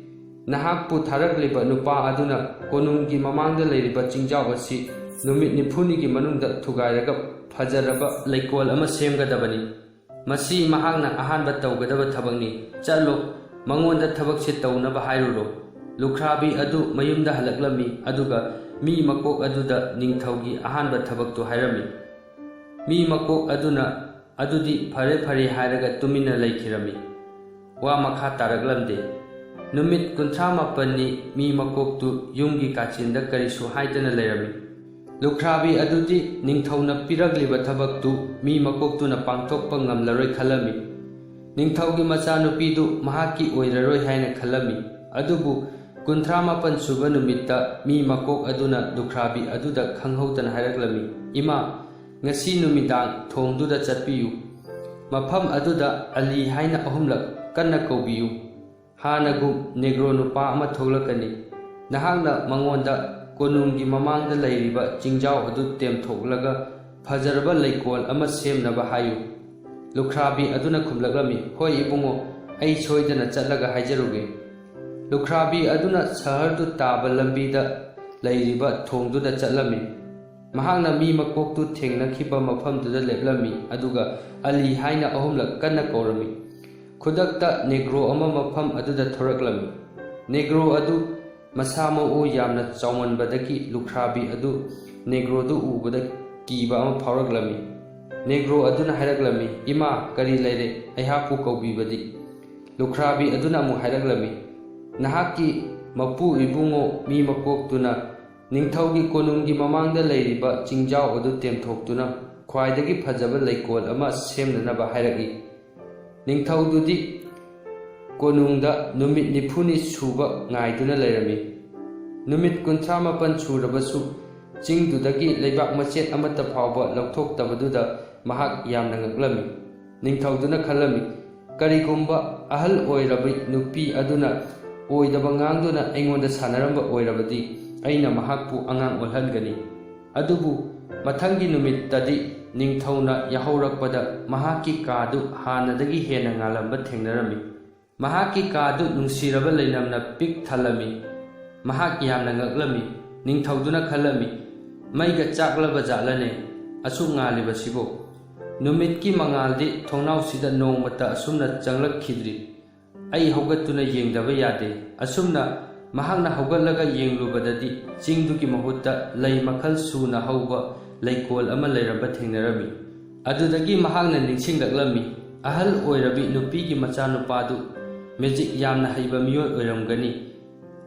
ꯅꯍꯥꯛꯄꯨ ꯊꯥꯔꯛꯂꯤꯕ ꯅꯨꯄꯥ ꯑꯗꯨꯅ ꯀꯣꯅꯨꯡꯒꯤ ꯃꯃꯥꯡꯗ ꯂꯩꯔꯤꯕ ꯆꯤꯡꯖꯥꯎ ꯑꯁꯤ ꯅꯨꯃꯤꯠ ꯅꯤꯐꯨꯅꯤꯒꯤ ꯃꯅꯨꯡꯗ ꯊꯨꯒꯥꯏꯔꯒ ꯐꯖꯔꯕ ꯂꯩꯀꯣꯜ ꯑꯃ ꯁꯦꯝꯒꯗꯕꯅꯤ꯫ ꯃꯁꯤ ꯃꯍꯥꯛꯅ ꯑꯍꯥꯟꯕ ꯇꯧꯒꯗꯕ ꯊꯕꯛꯅꯤ꯫ ꯆꯠꯂꯣ, ꯃꯉꯣꯟꯗ ꯊꯕꯛꯁꯤ ꯇꯧꯅꯕ ꯍꯥꯏꯔꯨꯔꯣ꯫" ꯂꯨꯈ꯭ꯔꯥꯕꯤ ꯑꯗꯨ ꯃꯌꯨꯝꯗ ꯍꯜꯂꯛꯂꯝꯃꯤ, ꯑꯗꯨꯒ ꯃꯤ ꯃꯀꯣꯛ ꯑꯗꯨꯗ ꯅꯤꯡꯊꯧꯒꯤ ꯑꯍꯥꯟꯕ ꯊꯕꯛꯇꯨ ꯍꯥꯏꯔꯝꯃꯤ꯫ ꯃꯤ ꯃꯀꯣꯛ ꯑꯗꯨꯅ "ꯑꯗꯨꯗꯤ ꯐꯔꯦ, ꯐꯔꯦ" ꯍꯥꯏꯔꯒ ꯇꯨꯃꯤꯟꯅ ꯂꯩꯈꯤꯔꯝꯃꯤ꯫ ꯋꯥ ꯃꯈꯥ ꯇꯥꯔꯛꯂꯝꯗꯦ꯫ ꯅꯨꯃꯤꯠ ꯀꯨꯟꯊ꯭ꯔꯥ ꯃꯥꯄꯟꯅꯤ ꯃꯤ ꯃꯀꯣꯛꯇꯨ ꯌꯨꯝꯒꯤ ꯀꯥꯆꯤꯟꯗ ꯀꯔꯤꯁꯨ ꯍꯥꯏꯗꯅ ꯂꯩꯔꯝꯃꯤ꯫ ꯂꯨꯈ꯭ꯔꯥꯕꯤ ꯑꯗꯨꯗꯤ ꯅꯤꯡꯊꯧꯅ ꯄꯤꯔꯛꯂꯤꯕ ꯊꯕꯛꯇꯨ ꯃꯤ ꯃꯀꯣꯛꯇꯨꯅ ꯄꯥꯡꯊꯣꯛꯄ ꯉꯝꯂꯔꯣꯏ ꯈꯜꯂꯝꯃꯤ꯫ ꯅꯤꯡꯊꯧꯒꯤ ꯃꯆꯥꯅꯨꯄꯤꯗꯨ ꯃꯍꯥꯛꯀꯤ ꯑꯣꯏꯔꯔꯣꯏ ꯍꯥꯏꯅ ꯈꯜꯂꯝꯃꯤ꯫ ꯑꯗꯨꯕꯨ ꯀꯨꯟꯊ꯭ꯔꯥ ꯃꯥꯄꯟ ꯁꯨꯕ ꯅꯨꯃꯤꯠꯇ ꯃꯤ ꯃꯀꯣꯛ ꯑꯗꯨꯅ ꯂꯨꯈ꯭ꯔꯥꯕꯤ ꯑꯗꯨꯗ ꯈꯪꯍꯧꯗꯅ ꯍꯥꯏꯔꯛꯂꯝꯃꯤ, "ꯏꯃꯥ, ꯉꯁꯤ ꯅꯨꯃꯤꯗꯥꯡ ꯊꯣꯡꯗꯨꯗ ꯆꯠꯄꯤꯌꯨ꯫ ꯃꯐꯝ ꯑꯗꯨꯗ ꯑꯂꯤ ꯍꯥꯏꯅ ꯑꯍꯨꯝꯂꯛ ꯀꯟꯅ ꯀꯧꯕꯤꯌꯨ꯫ ꯍꯥꯟꯅꯒꯨꯝ ꯅꯦꯒ꯭ꯔꯣ ꯅꯨꯄꯥ ꯑꯃ ꯊꯣꯛꯂꯛꯀꯅꯤ꯫ ꯅꯍꯥꯛꯅ ꯃꯉꯣꯟꯗ ꯀꯣꯅꯨꯡꯒꯤ ꯃꯃꯥꯡꯗ ꯂꯩꯔꯤꯕ ꯆꯤꯡꯖꯥꯎ ꯑꯗꯨ ꯇꯦꯝꯊꯣꯛꯂꯒ ꯐꯖꯔꯕ ꯂꯩꯀꯣꯜ ꯑꯃ ꯁꯦꯝꯅꯕ ꯍꯥꯏꯌꯨ꯫" ꯂꯨꯈ꯭ꯔꯥꯕꯤ ꯑꯗꯨꯅ ꯈꯨꯝꯂꯛꯂꯝꯃꯤ, "ꯍꯣꯏ ꯏꯕꯨꯡꯉꯣ, ꯑꯩ ꯁꯣꯏꯗꯅ ꯆꯠꯂꯒ ꯍꯥꯏꯖꯔꯨꯒꯦ꯫" ꯂꯨꯈ꯭ꯔꯥꯕꯤ ꯑꯗꯨꯅ ꯁꯍꯔꯗꯨ ꯇꯥꯕ ꯂꯝꯕꯤꯗ ꯂꯩꯔꯤꯕ ꯊꯣꯡꯗꯨꯗ ꯆꯠꯂꯝꯃꯤ꯫ ꯃꯍꯥꯛꯅ ꯃꯤ ꯃꯀꯣꯛꯇꯨ ꯊꯦꯡꯅꯈꯤꯕ ꯃꯐꯝꯗꯨꯗ ꯂꯦꯞꯂꯝꯃꯤ, ꯑꯗꯨꯒ "ꯑꯂꯤ" ꯍꯥꯏꯅ ꯑꯍꯨꯝꯂꯛ ꯀꯟꯅ ꯀꯧꯔꯝꯃꯤ꯫ ꯈꯨꯗꯛꯇ ꯅꯦꯒ꯭ꯔꯣ ꯑꯃ ꯃꯐꯝ ꯑꯗꯨꯗ ꯊꯣꯔꯛꯂꯝꯃꯤ꯫ ꯅꯦꯒ꯭ꯔꯣ ꯑꯗꯨ ꯃꯁꯥ ꯃꯎ ꯌꯥꯝꯅ ꯆꯥꯎꯃꯟꯕꯗꯒꯤ ꯂꯨꯈ꯭ꯔꯥꯕꯤ ꯑꯗꯨ ꯅꯦꯒ꯭ꯔꯣꯗꯨ ꯎꯕꯗ ꯀꯤꯕ ꯑꯃ ꯐꯥꯎꯔꯛꯂꯝꯃꯤ꯫ ꯅꯦꯒ꯭ꯔꯣ ꯑꯗꯨꯅ ꯍꯥꯏꯔꯛꯂꯝꯃꯤ, "ꯏꯃꯥ, ꯀꯔꯤ ꯂꯩꯔꯦ? ꯑꯩꯍꯥꯛꯄꯨ ꯀꯧꯕꯤꯕꯗꯤ?" ꯂꯨꯈ꯭ꯔꯥꯕꯤ ꯑꯗꯨꯅ ꯑꯃꯨꯛ ꯍꯥꯏꯔꯛꯂꯝꯃꯤ, "ꯅꯍꯥꯛꯀꯤ ꯃꯄꯨ ꯏꯕꯨꯡꯉꯣ ꯃꯤ ꯃꯀꯣꯛꯇꯨꯅ ꯅꯤꯡꯊꯧꯒꯤ ꯀꯣꯅꯨꯡꯒꯤ ꯃꯃꯥꯡꯗ ꯂꯩꯔꯤꯕ ꯆꯤꯡꯖꯥꯎ ꯑꯗꯨ ꯇꯦꯝꯊꯣꯛꯇꯨꯅ ꯈ꯭ꯋꯥꯏꯗꯒꯤ ꯐꯖꯕ ꯂꯩꯀꯣꯜ ꯑꯃ ꯁꯦꯝꯅꯅꯕ ꯍꯥꯏꯔꯛꯏ꯫" ꯅꯤꯡꯊꯧꯗꯨꯗꯤ ꯀꯣꯅꯨꯡꯗ ꯅꯨꯃꯤꯠ ꯅꯤꯐꯨꯅꯤ ꯁꯨꯕ ꯉꯥꯏꯗꯨꯅ ꯂꯩꯔꯝꯃꯤ꯫ ꯅꯨꯃꯤꯠ ꯀꯨꯟꯊ꯭ꯔꯥ ꯃꯥꯄꯟ ꯁꯨꯔꯕꯁꯨ ꯆꯤꯡꯗꯨꯗꯒꯤ ꯂꯩꯕꯥꯛ ꯃꯆꯦꯠ ꯑꯃꯠꯇ ꯐꯥꯎꯕ ꯂꯧꯊꯣꯛꯇꯕꯗꯨꯗ ꯃꯍꯥꯛ ꯌꯥꯝꯅ ꯉꯛꯂꯝꯃꯤ꯫ ꯅꯤꯡꯊꯧꯗꯨꯅ ꯈꯜꯂꯝꯃꯤ, "ꯀꯔꯤꯒꯨꯝꯕ ꯑꯍꯜ ꯑꯣꯏꯔꯕꯤ ꯅꯨꯄꯤ ꯑꯗꯨꯅ ꯑꯣꯏꯗꯕ ꯉꯥꯡꯗꯨꯅ ꯑꯩꯉꯣꯟꯗ ꯁꯥꯟꯅꯔꯝꯕ ꯑꯣꯏꯔꯕꯗꯤ, ꯑꯩꯅ ꯃꯍꯥꯛꯄꯨ ꯑꯉꯥꯡ ꯑꯣꯜꯍꯟꯒꯅꯤ꯫" ꯑꯗꯨꯕꯨ ꯃꯊꯪꯒꯤ ꯅꯨꯃꯤꯠꯇꯗꯤ ꯅꯤꯡꯊꯧꯅ ꯌꯥꯍꯧꯔꯛꯄꯗ ꯃꯍꯥꯛꯀꯤ ꯀꯥꯗꯨ ꯍꯥꯟꯅꯗꯒꯤ ꯍꯦꯟꯅ ꯉꯥꯜꯂꯝꯕ ꯊꯦꯡꯅꯔꯝꯃꯤ꯫ ꯃꯍꯥꯛꯀꯤ ꯀꯥꯗꯨ ꯅꯨꯡꯁꯤꯔꯕ ꯂꯩꯅꯝꯅ ꯄꯤꯛ ꯊꯜꯂꯝꯃꯤ꯫ ꯃꯍꯥꯛ ꯌꯥꯝꯅ ꯉꯛꯂꯝꯃꯤ꯫ ꯅꯤꯡꯊꯧꯗꯨꯅ ꯈꯜꯂꯝꯃꯤ, "ꯃꯩꯒ ꯆꯥꯛꯂꯕ ꯖꯥꯠꯂꯅꯦ, ꯑꯁꯨꯛ ꯉꯥꯜꯂꯤꯕꯁꯤꯕꯨ? ꯅꯨꯃꯤꯠꯀꯤ ꯃꯉꯥꯜꯗꯤ ꯊꯣꯡꯅꯥꯎꯁꯤꯗ ꯅꯣꯡꯃꯇ ꯑꯁꯨꯝꯅ ꯆꯪꯂꯛꯈꯤꯗ꯭ꯔꯤ꯫ ꯑꯩ ꯍꯧꯒꯠꯇꯨꯅ ꯌꯦꯡꯗꯕ ꯌꯥꯗꯦ꯫" ꯑꯁꯨꯝꯅ ꯃꯍꯥꯛꯅ ꯍꯧꯒꯠꯂꯒ ꯌꯦꯡꯂꯨꯕꯗꯗꯤ ꯆꯤꯡꯗꯨꯒꯤ ꯃꯍꯨꯠꯇ ꯂꯩ ꯃꯈꯜ ꯁꯨꯅ ꯍꯧꯕ ꯂꯩꯀꯣꯜ ꯑꯃ ꯂꯩꯔꯝꯕ ꯊꯦꯡꯅꯔꯝꯃꯤ꯫ ꯑꯗꯨꯗꯒꯤ ꯃꯍꯥꯛꯅ ꯅꯤꯡꯁꯤꯡꯂꯛꯂꯝꯃꯤ, ꯑꯍꯜ ꯑꯣꯏꯔꯕꯤ ꯅꯨꯄꯤꯒꯤ ꯃꯆꯥꯅꯨꯄꯥꯗꯨ ꯃꯦꯖꯤꯛ ꯌꯥꯝꯅ ꯍꯩꯕ ꯃꯤꯑꯣꯏ ꯑꯣꯏꯔꯝꯒꯅꯤ꯫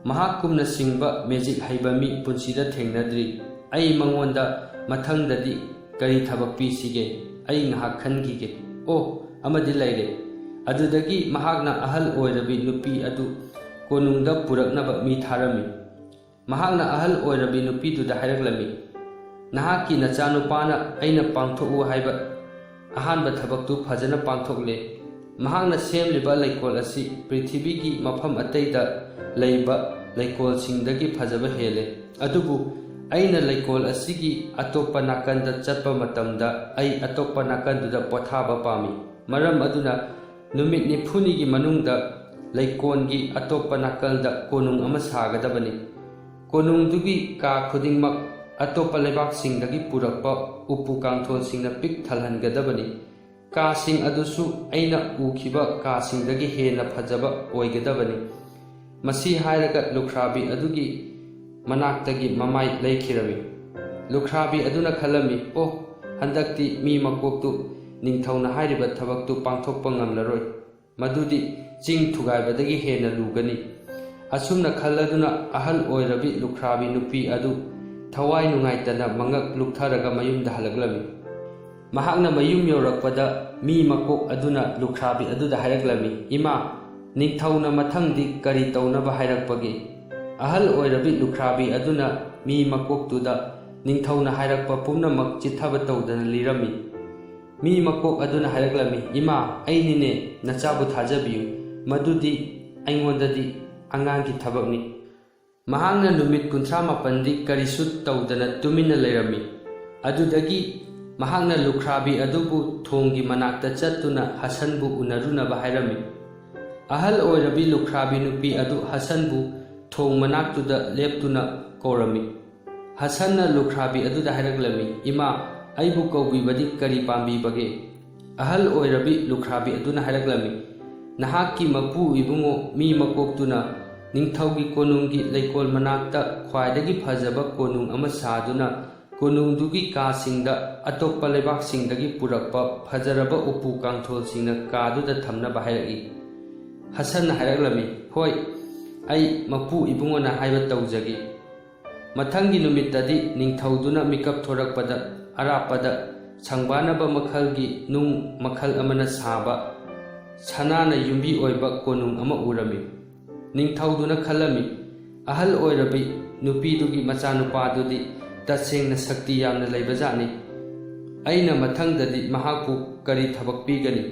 ꯃꯍꯥꯛꯀꯨꯝꯅ ꯁꯤꯡꯕ ꯃꯦꯖꯤꯛ ꯍꯩꯕ ꯃꯤ ꯄꯨꯟꯁꯤꯗ ꯊꯦꯡꯅꯗ꯭ꯔꯤ꯫ ꯑꯩ ꯃꯉꯣꯟꯗ ꯃꯊꯪꯗꯗꯤ ꯀꯔꯤ ꯊꯕꯛ ꯄꯤꯁꯤꯒꯦ? ꯑꯩ ꯉꯥꯏꯍꯥꯛ ꯈꯟꯈꯤꯒꯦ꯫ ꯑꯣ, ꯑꯃꯗꯤ ꯂꯩꯔꯦ꯫ ꯑꯗꯨꯗꯒꯤ ꯃꯍꯥꯛꯅ ꯑꯍꯜ ꯑꯣꯏꯔꯕꯤ ꯅꯨꯄꯤ ꯑꯗꯨ ꯀꯣꯅꯨꯡꯗ ꯄꯨꯔꯛꯅꯕ ꯃꯤ ꯊꯥꯔꯝꯃꯤ꯫ ꯃꯍꯥꯛꯅ ꯑꯍꯜ ꯑꯣꯏꯔꯕꯤ ꯅꯨꯄꯤꯗꯨꯗ ꯍꯥꯏꯔꯛꯂꯝꯃꯤ, "ꯅꯍꯥꯛꯀꯤ ꯅꯆꯥꯅꯨꯄꯥꯅ ꯑꯩꯅ ꯄꯥꯡꯊꯣꯛꯎ ꯍꯥꯏꯕ ꯑꯍꯥꯟꯕ ꯊꯕꯛꯇꯨ ꯐꯖꯅ ꯄꯥꯡꯊꯣꯛꯂꯦ꯫ ꯃꯍꯥꯛꯅ ꯁꯦꯝꯂꯤꯕ ꯂꯩꯀꯣꯜ ꯑꯁꯤ ꯄ꯭ꯔꯤꯊꯤꯕꯤꯒꯤ ꯃꯐꯝ ꯑꯇꯩꯗ ꯂꯩꯕ ꯂꯩꯀꯣꯜꯁꯤꯡꯗꯒꯤ ꯐꯖꯕ ꯍꯦꯜꯂꯦ꯫ ꯑꯗꯨꯕꯨ ꯑꯩꯅ ꯂꯩꯀꯣꯜ ꯑꯁꯤꯒꯤ ꯑꯇꯣꯞꯄ ꯅꯥꯀꯟꯗ ꯆꯠꯄ ꯃꯇꯝꯗ ꯑꯩ ꯑꯇꯣꯞꯄ ꯅꯥꯀꯟꯗꯨꯗ ꯄꯣꯊꯥꯕ ꯄꯥꯝꯃꯤ꯫ ꯃꯔꯝ ꯑꯗꯨꯅ ꯅꯨꯃꯤꯠ ꯅꯤꯐꯨꯅꯤꯒꯤ ꯃꯅꯨꯡꯗ ꯂꯩꯀꯣꯜꯒꯤ ꯑꯇꯣꯞꯄ ꯅꯥꯀꯜꯗ ꯀꯣꯅꯨꯡ ꯑꯃ ꯁꯥꯒꯗꯕꯅꯤ꯫ ꯀꯣꯅꯨꯡꯗꯨꯒꯤ ꯀꯥ ꯈꯨꯗꯤꯡꯃꯛ ꯑꯇꯣꯞꯄ ꯂꯩꯕꯥꯛꯁꯤꯡꯗꯒꯤ ꯄꯨꯔꯛꯄ ꯎꯄꯨ ꯀꯥꯡꯊꯣꯜꯁꯤꯡꯅ ꯄꯤꯛ ꯊꯜꯍꯟꯒꯗꯕꯅꯤ꯫ ꯀꯥꯁꯤꯡ ꯑꯗꯨꯁꯨ ꯑꯩꯅ ꯎꯈꯤꯕ ꯀꯥꯁꯤꯡꯗꯒꯤ ꯍꯦꯟꯅ ꯐꯖꯕ ꯑꯣꯏꯒꯗꯕꯅꯤ꯫" ꯃꯁꯤ ꯍꯥꯏꯔꯒ ꯂꯨꯈ꯭ꯔꯥꯕꯤ ꯑꯗꯨꯒꯤ ꯃꯅꯥꯛꯇꯒꯤ ꯃꯃꯥꯏ ꯂꯩꯈꯤꯔꯝꯃꯤ꯫ ꯂꯨꯈ꯭ꯔꯥꯕꯤ ꯑꯗꯨꯅ ꯈꯜꯂꯝꯃꯤ, "ꯑꯣ, ꯍꯟꯗꯛꯇꯤ ꯃꯤ ꯃꯀꯣꯛꯇꯨ ꯅꯤꯡꯊꯧꯅ ꯍꯥꯏꯔꯤꯕ ꯊꯕꯛꯇꯨ ꯄꯥꯡꯊꯣꯛꯄ ꯉꯝꯂꯔꯣꯏ꯫ ꯃꯗꯨꯗꯤ ꯆꯤꯡ ꯊꯨꯒꯥꯏꯕꯗꯒꯤ ꯍꯦꯟꯅ ꯂꯨꯒꯅꯤ꯫" ꯑꯁꯨꯝꯅ ꯈꯜꯂꯗꯨꯅ ꯑꯍꯜ ꯑꯣꯏꯔꯕꯤ ꯂꯨꯈ꯭ꯔꯥꯕꯤ ꯅꯨꯄꯤ ꯑꯗꯨ ꯊꯋꯥꯏ ꯅꯨꯡꯉꯥꯏꯇꯅ ꯃꯉꯛ ꯂꯨꯛꯊꯔꯒ ꯃꯌꯨꯝꯗ ꯍꯜꯂꯛꯂꯝꯃꯤ꯫ ꯃꯍꯥꯛꯅ ꯃꯌꯨꯝ ꯌꯧꯔꯛꯄꯗ ꯃꯤ ꯃꯀꯣꯛ ꯑꯗꯨꯅ ꯂꯨꯈ꯭ꯔꯥꯕꯤ ꯑꯗꯨꯗ ꯍꯥꯏꯔꯛꯂꯝꯃꯤ, "ꯏꯃꯥ, ꯅꯤꯡꯊꯧꯅ ꯃꯊꯪꯗꯤ ꯀꯔꯤ ꯇꯧꯅꯕ ꯍꯥꯏꯔꯛꯄꯒꯦ?" ꯑꯍꯜ ꯑꯣꯏꯔꯕꯤ ꯂꯨꯈ꯭ꯔꯥꯕꯤ ꯑꯗꯨꯅ ꯃꯤ ꯃꯀꯣꯛꯇꯨꯗ ꯅꯤꯡꯊꯧꯅ ꯍꯥꯏꯔꯛꯄ ꯄꯨꯝꯅꯃꯛ ꯆꯤꯠꯊꯕ ꯇꯧꯗꯅ ꯂꯤꯔꯝꯃꯤ꯫ ꯃꯤ ꯃꯀꯣꯛ ꯑꯗꯨꯅ ꯍꯥꯏꯔꯛꯂꯝꯃꯤ, "ꯏꯃꯥ, ꯑꯩꯅꯤꯅꯦ, ꯅꯆꯥꯕꯨ ꯊꯥꯖꯕꯤꯌꯨ, ꯃꯗꯨꯗꯤ ꯑꯩꯉꯣꯟꯗꯗꯤ ꯑꯉꯥꯡꯒꯤ ꯊꯕꯛꯅꯤ"꯫ ꯃꯍꯥꯛꯅ ꯅꯨꯃꯤꯠ ꯀꯨꯟꯊ꯭ꯔꯥ ꯃꯥꯄꯟꯗꯤ ꯀꯔꯤꯁꯨ ꯇꯧꯗꯅ ꯇꯨꯃꯤꯟꯅ ꯂꯩꯔꯝꯃꯤ꯫ ꯑꯗꯨꯗꯒꯤ ꯃꯍꯥꯛꯅ ꯂꯨꯈ꯭ꯔꯥꯕꯤ ꯑꯗꯨꯕꯨ ꯊꯣꯡꯒꯤ ꯃꯅꯥꯛꯇ ꯆꯠꯇꯨꯅ ꯍꯁꯟꯕꯨ ꯎꯅꯔꯨꯅꯕ ꯍꯥꯏꯔꯝꯃꯤ꯫ ꯑꯍꯜ ꯑꯣꯏꯔꯕꯤ ꯂꯨꯈ꯭ꯔꯥꯕꯤ ꯅꯨꯄꯤ ꯑꯗꯨ ꯍꯁꯟꯕꯨ ꯊꯣꯡ ꯃꯅꯥꯛꯇꯨꯗ ꯂꯦꯞꯇꯨꯅ ꯀꯧꯔꯝꯃꯤ꯫ ꯍꯁꯟꯅ ꯂꯨꯈ꯭ꯔꯥꯕꯤ ꯑꯗꯨꯗ ꯍꯥꯏꯔꯛꯂꯝꯃꯤ, "ꯏꯃꯥ, ꯑꯩꯕꯨ ꯀꯧꯕꯤꯕꯗꯤ ꯀꯔꯤ ꯄꯥꯝꯕꯤꯕꯒꯦ?" ꯑꯍꯜ ꯑꯣꯏꯔꯕꯤ ꯂꯨꯈ꯭ꯔꯥꯕꯤ ꯑꯗꯨꯅ ꯍꯥꯏꯔꯛꯂꯝꯃꯤ, "ꯅꯍꯥꯛꯀꯤ ꯃꯄꯨ ꯏꯕꯨꯡꯉꯣ ꯃꯤ ꯃꯀꯣꯛꯇꯨꯅ ꯅꯤꯡꯊꯧꯒꯤ ꯀꯣꯅꯨꯡꯒꯤ ꯂꯩꯀꯣꯜ ꯃꯅꯥꯛꯇ ꯈ꯭ꯋꯥꯏꯗꯒꯤ ꯐꯖꯕ ꯀꯣꯅꯨꯡ ꯑꯃ ꯁꯥꯗꯨꯅ ꯀꯣꯅꯨꯡꯗꯨꯒꯤ ꯀꯥꯁꯤꯡꯗ ꯑꯇꯣꯞꯄ ꯂꯩꯕꯥꯛꯁꯤꯡꯗꯒꯤ ꯄꯨꯔꯛꯄ ꯐꯖꯔꯕ ꯎꯄꯨ ꯀꯥꯡꯊꯣꯜꯁꯤꯡꯅ ꯀꯥꯗꯨꯗ ꯊꯝꯅꯕ ꯍꯥꯏꯔꯛꯏ"꯫ ꯍꯁꯟꯅ ꯍꯥꯏꯔꯛꯂꯝꯃꯤ, "ꯍꯣꯏ, ꯑꯩ ꯃꯄꯨ ꯏꯕꯨꯡꯉꯣꯅ ꯍꯥꯏꯕ ꯇꯧꯖꯒꯦ"꯫ ꯃꯊꯪꯒꯤ ꯅꯨꯃꯤꯠꯇꯗꯤ ꯅꯤꯡꯊꯧꯗꯨꯅ ꯃꯤꯀꯞ ꯊꯣꯔꯛꯄꯗ ꯑꯔꯥꯞꯄꯗ ꯁꯪꯕꯥꯅꯕ ꯃꯈꯜꯒꯤ ꯅꯨꯡ ꯃꯈꯜ ꯑꯃꯅ ꯁꯥꯕ ꯁꯅꯥꯅ ꯌꯨꯝꯕꯤ ꯑꯣꯏꯕ ꯀꯣꯅꯨꯡ ꯑꯃ ꯎꯔꯝꯃꯤ꯫ ꯅꯤꯡꯊꯧꯗꯨꯅ ꯈꯜꯂꯝꯃꯤ, "ꯑꯍꯜ ꯑꯣꯏꯔꯕꯤ ꯅꯨꯄꯤꯗꯨꯒꯤ ꯃꯆꯥꯅꯨꯄꯥꯗꯨꯗꯤ ꯇꯁꯦꯡꯅ ꯁꯛꯇꯤ ꯌꯥꯝꯅ ꯂꯩꯕꯖꯥꯠꯅꯤ꯫ ꯑꯩꯅ ꯃꯊꯪꯗꯗꯤ ꯃꯍꯥꯛꯄꯨ ꯀꯔꯤ ꯊꯕꯛ ꯄꯤꯒꯅꯤ?"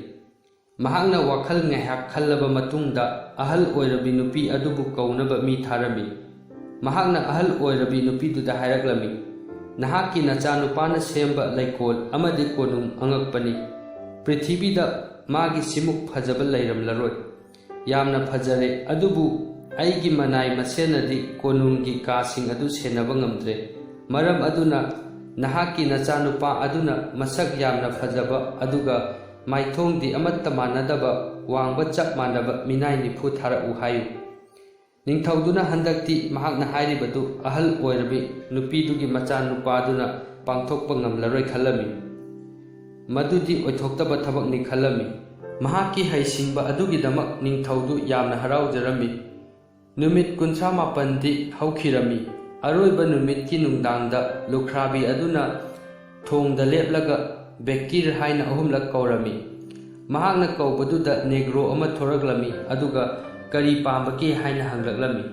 ꯃꯍꯥꯛꯅ ꯋꯥꯈꯜ ꯉꯥꯏꯍꯥꯛ ꯈꯜꯂꯕ ꯃꯇꯨꯡꯗ ꯑꯍꯜ ꯑꯣꯏꯔꯕꯤ ꯅꯨꯄꯤ ꯑꯗꯨꯕꯨ ꯀꯧꯅꯕ ꯃꯤ ꯊꯥꯔꯝꯃꯤ꯫ ꯃꯍꯥꯛꯅ ꯑꯍꯜ ꯑꯣꯏꯔꯕꯤ ꯅꯨꯄꯤꯗꯨꯗ ꯍꯥꯏꯔꯛꯂꯝꯃꯤ, "ꯅꯍꯥꯛꯀꯤ ꯅꯆꯥꯅꯨꯄꯥꯅ ꯁꯦꯝꯕ ꯂꯩꯀꯣꯜ ꯑꯃꯗꯤ ꯀꯣꯅꯨꯡ ꯑꯉꯛꯄꯅꯤ꯫ ꯄ꯭ꯔꯤꯊꯤꯕꯤꯗ ꯃꯥꯒꯤ ꯁꯤꯃꯨꯛ ꯐꯖꯕ ꯂꯩꯔꯝꯂꯔꯣꯏ꯫ ꯌꯥꯝꯅ ꯐꯖꯔꯦ, ꯑꯗꯨꯕꯨ ꯑꯩꯒꯤ ꯃꯅꯥꯏ ꯃꯁꯦꯟꯅꯗꯤ ꯀꯣꯅꯨꯡꯒꯤ ꯀꯥꯁꯤꯡ ꯑꯗꯨ ꯁꯦꯟꯅꯕ ꯉꯝꯗ꯭ꯔꯦ꯫ ꯃꯔꯝ ꯑꯗꯨꯅ ꯅꯍꯥꯛꯀꯤ ꯅꯆꯥꯅꯨꯄꯥ ꯑꯗꯨꯅ ꯃꯁꯛ ꯌꯥꯝꯅ ꯐꯖꯕ, ꯑꯗꯨꯒ ꯃꯥꯏꯊꯣꯡꯗꯤ ꯑꯃꯠꯇ ꯃꯥꯟꯅꯗꯕ, ꯋꯥꯡꯕ ꯆꯞ ꯃꯥꯟꯅꯕ ꯃꯤꯅꯥꯏ ꯅꯤꯐꯨ ꯊꯥꯔꯛꯎ" ꯍꯥꯏꯌꯨ꯫ ꯅꯤꯡꯊꯧꯗꯨꯅ ꯍꯟꯗꯛꯇꯤ ꯃꯍꯥꯛꯅ ꯍꯥꯏꯔꯤꯕꯗꯨ ꯑꯍꯜ ꯑꯣꯏꯔꯕꯤ ꯅꯨꯄꯤꯗꯨꯒꯤ ꯃꯆꯥꯅꯨꯄꯥꯗꯨꯅ ꯄꯥꯡꯊꯣꯛꯄ ꯉꯝꯂꯔꯣꯏ ꯈꯜꯂꯝꯃꯤ꯫ ꯃꯗꯨꯗꯤ ꯑꯣꯏꯊꯣꯛꯇꯕ ꯊꯕꯛꯅꯤ ꯈꯜꯂꯝꯃꯤ꯫ ꯃꯍꯥꯛꯀꯤ ꯍꯩꯁꯤꯡꯕ ꯑꯗꯨꯒꯤꯗꯃꯛ ꯅꯤꯡꯊꯧꯗꯨ ꯌꯥꯝꯅ ꯍꯔꯥꯎꯖꯔꯝꯃꯤ꯫ ꯅꯨꯃꯤꯠ ꯀꯨꯟꯊ꯭ꯔꯥ ꯃꯥꯄꯟꯗꯤ ꯍꯧꯈꯤꯔꯝꯃꯤ꯫ ꯑꯔꯣꯏꯕ ꯅꯨꯃꯤꯠꯀꯤ ꯅꯨꯡꯗꯥꯡꯗ ꯂꯨꯈ꯭ꯔꯥꯕꯤ ꯑꯗꯨꯅ ꯊꯣꯡꯗ ꯂꯦꯞꯂꯒ "ꯕꯦꯀꯤꯔ" ꯍꯥꯏꯅ ꯑꯍꯨꯝꯂꯛ ꯀꯧꯔꯝꯃꯤ꯫ ꯃꯍꯥꯛꯅ ꯀꯧꯕꯗꯨꯗ ꯅꯦꯒ꯭ꯔꯣ ꯑꯃ ꯊꯣꯔꯛꯂꯝꯃꯤ, ꯑꯗꯨꯒ "ꯀꯔꯤ ꯄꯥꯝꯕꯒꯦ?" ꯍꯥꯏꯅ ꯍꯪꯂꯛꯂꯝꯃꯤ꯫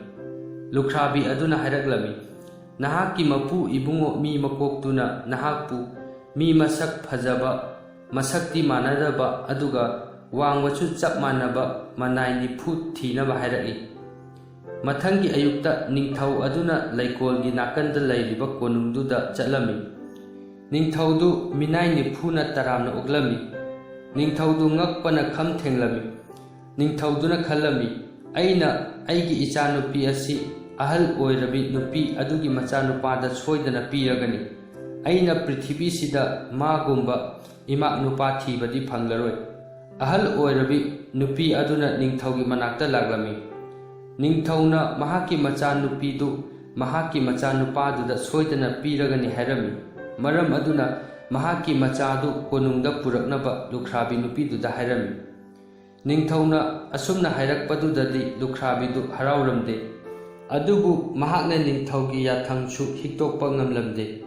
ꯂꯨꯈ꯭ꯔꯥꯕꯤ ꯑꯗꯨꯅ ꯍꯥꯏꯔꯛꯂꯝꯃꯤ, ꯅꯍꯥꯛꯀꯤ ꯃꯄꯨ ꯏꯕꯨꯡꯉꯣ ꯃꯤ ꯃꯀꯣꯛꯇꯨꯅ ꯅꯍꯥꯛꯄꯨ ꯃꯤ ꯃꯁꯛ ꯐꯖꯕ, ꯃꯁꯛꯇꯤ ꯃꯥꯟꯅꯗꯕ ꯑꯗꯨꯒ ꯋꯥꯡꯕꯁꯨ ꯆꯞ ꯃꯥꯟꯅꯕ ꯃꯅꯥꯏ ꯅꯤꯐꯨ ꯊꯤꯅꯕ ꯍꯥꯏꯔꯛꯏ꯫ ꯃꯊꯪꯒꯤ ꯑꯌꯨꯛꯇ ꯅꯤꯡꯊꯧ ꯑꯗꯨꯅ ꯂꯩꯀꯣꯜꯒꯤ ꯅꯥꯀꯟꯗ ꯂꯩꯔꯤꯕ ꯀꯣꯅꯨꯡꯗꯨꯗ ꯆꯠꯂꯝꯃꯤ꯫ ꯅꯤꯡꯊꯧꯗꯨ ꯃꯤꯅꯥꯏ ꯅꯤꯐꯨꯅ ꯇꯔꯥꯝꯅ ꯑꯣꯛꯂꯝꯃꯤ꯫ ꯅꯤꯡꯊꯧꯗꯨ ꯉꯛꯄꯅ ꯈꯝ ꯊꯦꯡꯂꯝꯃꯤ꯫ ꯅꯤꯡꯊꯧꯗꯨꯅ ꯈꯜꯂꯝꯃꯤ, "ꯑꯩꯅ ꯑꯩꯒꯤ ꯏꯆꯥꯅꯨꯄꯤ ꯑꯁꯤ ꯑꯍꯜ ꯑꯣꯏꯔꯕꯤ ꯅꯨꯄꯤ ꯑꯗꯨꯒꯤ ꯃꯆꯥꯅꯨꯄꯥꯗ ꯁꯣꯏꯗꯅ ꯄꯤꯔꯒꯅꯤ꯫ ꯑꯩꯅ ꯄ꯭ꯔꯤꯊꯤꯕꯤꯁꯤꯗ ꯃꯥꯒꯨꯝꯕ ꯏꯃꯥ ꯅꯨꯄꯥ ꯊꯤꯕꯗꯤ ꯐꯪꯂꯔꯣꯏ꯫" ꯑꯍꯜ ꯑꯣꯏꯔꯕꯤ ꯅꯨꯄꯤ ꯑꯗꯨꯅ ꯅꯤꯡꯊꯧꯒꯤ ꯃꯅꯥꯛꯇ ꯂꯥꯛꯂꯝꯃꯤ꯫ ꯅꯤꯡꯊꯧꯅ ꯃꯍꯥꯛꯀꯤ ꯃꯆꯥꯅꯨꯄꯤꯗꯨ ꯃꯍꯥꯛꯀꯤ ꯃꯆꯥꯅꯨꯄꯥꯗꯨꯗ ꯁꯣꯏꯗꯅ ꯄꯤꯔꯒꯅꯤ ꯍꯥꯏꯔꯝꯃꯤ꯫ ꯃꯔꯝ ꯑꯗꯨꯅ ꯃꯍꯥꯛꯀꯤ ꯃꯆꯥꯗꯨ ꯀꯣꯅꯨꯡꯗ ꯄꯨꯔꯛꯅꯕ ꯂꯨꯈ꯭ꯔꯥꯕꯤ ꯅꯨꯄꯤꯗꯨꯗ ꯍꯥꯏꯔꯝꯃꯤ꯫ ꯅꯤꯡꯊꯧꯅ ꯑꯁꯨꯝꯅ ꯍꯥꯏꯔꯛꯄꯗꯨꯗꯗꯤ ꯂꯨꯈ꯭ꯔꯥꯕꯤꯗꯨ ꯍꯔꯥꯎꯔꯝꯗꯦ꯫ ꯑꯗꯨꯕꯨ ꯃꯍꯥꯛꯅ ꯅꯤꯡꯊꯧꯒꯤ ꯌꯥꯊꯪꯁꯨ ꯍꯤꯛꯇꯣꯛꯄ ꯉꯝꯂꯝꯗꯦ꯫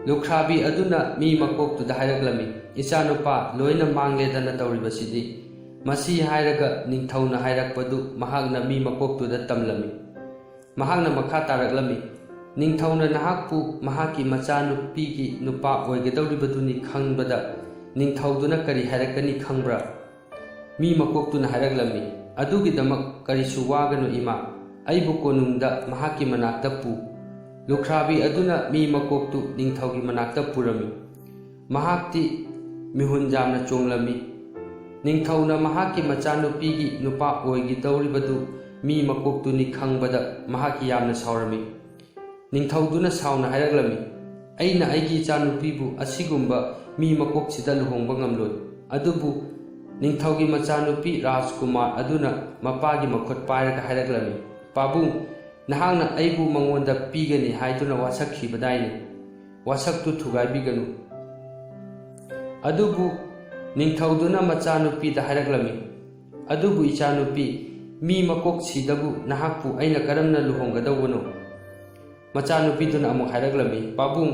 ꯂꯨꯈ꯭ꯔꯥꯕꯤ ꯑꯗꯨꯅ ꯃꯤ ꯃꯀꯣꯛꯇꯨꯗ ꯍꯥꯏꯔꯛꯂꯝꯃꯤ, "ꯏꯆꯥꯅꯨꯄꯥ ꯂꯣꯏꯅ ꯃꯥꯡꯂꯦꯗꯅ ꯇꯧꯔꯤꯕꯁꯤꯗꯤ?" ꯃꯁꯤ ꯍꯥꯏꯔꯒ ꯅꯤꯡꯊꯧꯅ ꯍꯥꯏꯔꯛꯄꯗꯨ ꯃꯍꯥꯛꯅ ꯃꯤ ꯃꯀꯣꯛꯇꯨꯗ ꯇꯝꯂꯝꯃꯤ꯫ ꯃꯍꯥꯛꯅ ꯃꯈꯥ ꯇꯥꯔꯛꯂꯝꯃꯤ, "ꯅꯤꯡꯊꯧꯅ ꯅꯍꯥꯛꯄꯨ ꯃꯍꯥꯛꯀꯤ ꯃꯆꯥꯅꯨꯄꯤꯒꯤ ꯅꯨꯄꯥ ꯑꯣꯏꯒꯗꯧꯔꯤꯕꯗꯨꯅꯤ ꯈꯪꯕꯗ ꯅꯤꯡꯊꯧꯗꯨꯅ ꯀꯔꯤ ꯍꯥꯏꯔꯛꯀꯅꯤ ꯈꯪꯕ꯭ꯔꯥ?" ꯃꯤ ꯃꯀꯣꯛꯇꯨꯅ ꯍꯥꯏꯔꯛꯂꯝꯃꯤ, "ꯑꯗꯨꯒꯤꯗꯃꯛ ꯀꯔꯤꯁꯨ ꯋꯥꯒꯅꯨ ꯏꯃꯥ, ꯑꯩꯕꯨ ꯀꯣꯅꯨꯡꯗ ꯃꯍꯥꯛꯀꯤ ꯃꯅꯥꯛꯇ ꯄꯨ꯫" ꯂꯨꯈ꯭ꯔꯥꯕꯤ ꯑꯗꯨꯅ ꯃꯤ ꯃꯀꯣꯛꯇꯨ ꯅꯤꯡꯊꯧꯒꯤ ꯃꯅꯥꯛꯇ ꯄꯨꯔꯝꯃꯤ꯫ ꯃꯍꯥꯛꯇꯤ ꯃꯤꯍꯨꯟ ꯌꯥꯝꯅ ꯆꯣꯡꯂꯝꯃꯤ꯫ ꯅꯤꯡꯊꯧꯅ ꯃꯍꯥꯛꯀꯤ ꯃꯆꯥꯅꯨꯄꯤꯒꯤ ꯅꯨꯄꯥ ꯑꯣꯏꯒꯗꯧꯔꯤꯕꯗꯨ ꯃꯤ ꯃꯀꯣꯛꯇꯨꯅꯤ ꯈꯪꯕꯗ ꯃꯍꯥꯛ ꯌꯥꯝꯅ ꯁꯥꯎꯔꯝꯃꯤ꯫ ꯅꯤꯡꯊꯧꯗꯨꯅ ꯁꯥꯎꯅ ꯍꯥꯏꯔꯛꯂꯝꯃꯤ, "ꯑꯩꯅ ꯑꯩꯒꯤ ꯏꯆꯥꯅꯨꯄꯤꯕꯨ ꯑꯁꯤꯒꯨꯝꯕ ꯃꯤ ꯃꯀꯣꯛꯁꯤꯗ ꯂꯨꯍꯣꯡꯕ ꯉꯝꯂꯣꯏ꯫" ꯑꯗꯨꯕꯨ ꯅꯤꯡꯊꯧꯒꯤ ꯃꯆꯥꯅꯨꯄꯤ ꯔꯥꯖꯀꯨꯃꯥꯔ ꯑꯗꯨꯅ ꯃꯄꯥꯒꯤ ꯃꯈꯨꯠ ꯄꯥꯏꯔꯒ ꯍꯥꯏꯔꯛꯂꯝꯃꯤ, "ꯄꯥꯕꯨꯡ, ꯅꯍꯥꯛꯅ ꯑꯩꯕꯨ ꯃꯉꯣꯟꯗ ꯄꯤꯒꯅꯤ ꯍꯥꯏꯗꯨꯅ ꯋꯥꯁꯛꯈꯤꯕꯗꯥꯏꯅꯦ꯫ ꯋꯥꯁꯛꯇꯨ ꯊꯨꯒꯥꯏꯕꯤꯒꯅꯨ꯫" ꯑꯗꯨꯕꯨ ꯅꯤꯡꯊꯧꯗꯨꯅ ꯃꯆꯥꯅꯨꯄꯤꯗ ꯍꯥꯏꯔꯛꯂꯝꯃꯤ, "ꯑꯗꯨꯕꯨ ꯏꯆꯥꯅꯨꯄꯤ, ꯃꯤ ꯃꯀꯣꯛꯁꯤꯗꯕꯨ ꯅꯍꯥꯛꯄꯨ ꯑꯩꯅ ꯀꯔꯝꯅ ꯂꯨꯍꯣꯡꯒꯗꯧꯕꯅꯣ?" ꯃꯆꯥꯅꯨꯄꯤꯗꯨꯅ ꯑꯃꯨꯛ ꯍꯥꯏꯔꯛꯂꯝꯃꯤ, "ꯄꯥꯕꯨꯡ,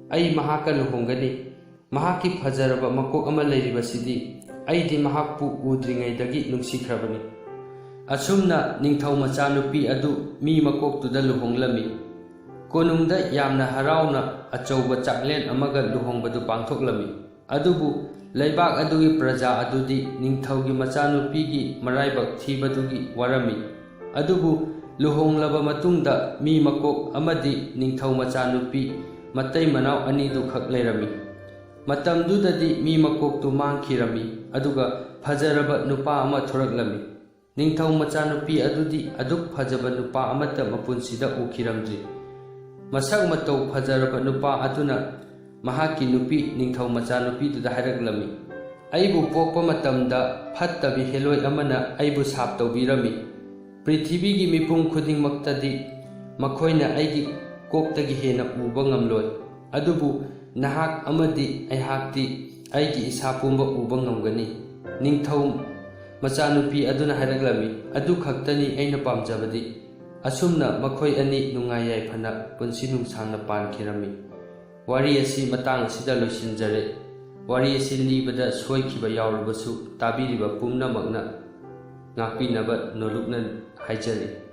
ꯑꯩ ꯃꯍꯥꯛꯀ ꯂꯨꯍꯣꯡꯒꯅꯤ꯫ ꯃꯍꯥꯛꯀꯤ ꯐꯖꯔꯕ ꯃꯀꯣꯛ ꯑꯃ ꯂꯩꯔꯤꯕꯁꯤꯗꯤ ꯑꯩꯗꯤ ꯃꯍꯥꯛꯄꯨ ꯎꯗ꯭ꯔꯤꯉꯩꯗꯒꯤ ꯅꯨꯡꯁꯤꯈ꯭ꯔꯕꯅꯤ꯫" ꯑꯁꯨꯝꯅ ꯅꯤꯡꯊꯧ ꯃꯆꯥꯅꯨꯄꯤ ꯑꯗꯨ ꯃꯤ ꯃꯀꯣꯛꯇꯨꯗ ꯂꯨꯍꯣꯡꯂꯝꯃꯤ꯫ ꯀꯣꯅꯨꯡꯗ ꯌꯥꯝꯅ ꯍꯔꯥꯎꯅ ꯑꯆꯧꯕ ꯆꯥꯛꯂꯦꯟ ꯑꯃꯒ ꯂꯨꯍꯣꯡꯕꯗꯨ ꯄꯥꯡꯊꯣꯛꯂꯝꯃꯤ꯫ ꯑꯗꯨꯕꯨ ꯂꯩꯕꯥꯛ ꯑꯗꯨꯒꯤ ꯄ꯭ꯔꯖꯥ ꯑꯗꯨꯗꯤ ꯅꯤꯡꯊꯧꯒꯤ ꯃꯆꯥꯅꯨꯄꯤꯒꯤ ꯃꯔꯥꯏꯕꯛ ꯊꯤꯕꯗꯨꯒꯤ ꯋꯥꯔꯝꯃꯤ꯫ ꯑꯗꯨꯕꯨ ꯂꯨꯍꯣꯡꯂꯕ ꯃꯇꯨꯡꯗ ꯃꯤ ꯃꯀꯣꯛ ꯑꯃꯗꯤ ꯅꯤꯡꯊꯧ ꯃꯆꯥꯅꯨꯄꯤ ꯃꯇꯩ ꯃꯅꯥꯎ ꯑꯅꯤꯗꯨ ꯈꯛ ꯂꯩꯔꯝꯃꯤ꯫ ꯃꯇꯝꯗꯨꯗꯗꯤ ꯃꯤ ꯃꯀꯣꯛꯇꯨ ꯃꯥꯡꯈꯤꯔꯝꯃꯤ, ꯑꯗꯨꯒ ꯐꯖꯔꯕ ꯅꯨꯄꯥ ꯑꯃ ꯊꯣꯔꯛꯂꯝꯃꯤ꯫ ꯅꯤꯡꯊꯧ ꯃꯆꯥꯅꯨꯄꯤ ꯑꯗꯨꯗꯤ ꯑꯗꯨꯛ ꯐꯖꯕ ꯅꯨꯄꯥ ꯑꯃꯠꯇ ꯃꯄꯨꯟꯁꯤꯗ ꯎꯈꯤꯔꯝꯗ꯭ꯔꯤ꯫ ꯃꯁꯛ ꯃꯇꯧ ꯐꯖꯔꯕ ꯅꯨꯄꯥ ꯑꯗꯨꯅ ꯃꯍꯥꯛꯀꯤ ꯅꯨꯄꯤ ꯅꯤꯡꯊꯧ ꯃꯆꯥꯅꯨꯄꯤꯗꯨꯗ ꯍꯥꯏꯔꯛꯂꯝꯃꯤ, "ꯑꯩꯕꯨ ꯄꯣꯛꯄ ꯃꯇꯝꯗ ꯐꯠꯇꯕꯤ ꯍꯦꯂꯣꯏ ꯑꯃꯅ ꯑꯩꯕꯨ ꯁꯥꯞ ꯇꯧꯕꯤꯔꯝꯃꯤ꯫ ꯄ꯭ꯔꯤꯊꯤꯕꯤꯒꯤ ꯃꯤꯄꯨꯝ ꯈꯨꯗꯤꯡꯃꯛꯇꯗꯤ ꯃꯈꯣꯏꯅ ꯑꯩꯒꯤ ꯀꯣꯛꯇꯒꯤ ꯍꯦꯟꯅ ꯎꯕ ꯉꯝꯂꯣꯏ꯫ ꯑꯗꯨꯕꯨ ꯅꯍꯥꯛ ꯑꯃꯗꯤ ꯑꯩꯍꯥꯛꯇꯤ ꯑꯩꯒꯤ ꯏꯁꯥ ꯄꯨꯝꯕ ꯎꯕ ꯉꯝꯒꯅꯤ꯫" ꯅꯤꯡꯊꯧ ꯃꯆꯥꯅꯨꯄꯤ ꯑꯗꯨꯅ ꯍꯥꯏꯔꯛꯂꯝꯃꯤ, "ꯑꯗꯨ ꯈꯛꯇꯅꯤ ꯑꯩꯅ ꯄꯥꯝꯖꯕꯗꯤ꯫" ꯑꯁꯨꯝꯅ ꯃꯈꯣꯏ ꯑꯅꯤ ꯅꯨꯡꯉꯥꯏ ꯌꯥꯏꯐꯅ ꯄꯨꯟꯁꯤ ꯅꯨꯡꯁꯥꯡꯅ ꯄꯥꯟꯈꯤꯔꯝꯃꯤ꯫ ꯋꯥꯔꯤ ꯑꯁꯤ ꯃꯇꯥꯡ ꯑꯁꯤꯗ ꯂꯣꯏꯁꯤꯟꯖꯔꯦ꯫ ꯋꯥꯔꯤ ꯑꯁꯤ ꯂꯤꯕꯗ ꯁꯣꯏꯈꯤꯕ ꯌꯥꯎꯔꯕꯁꯨ ꯇꯥꯕꯤꯔꯤꯕ ꯄꯨꯝꯅꯃꯛꯅ ꯉꯥꯛꯄꯤꯅꯕ ꯅꯣꯂꯨꯛꯅ ꯍꯥꯏꯖꯔꯤ꯫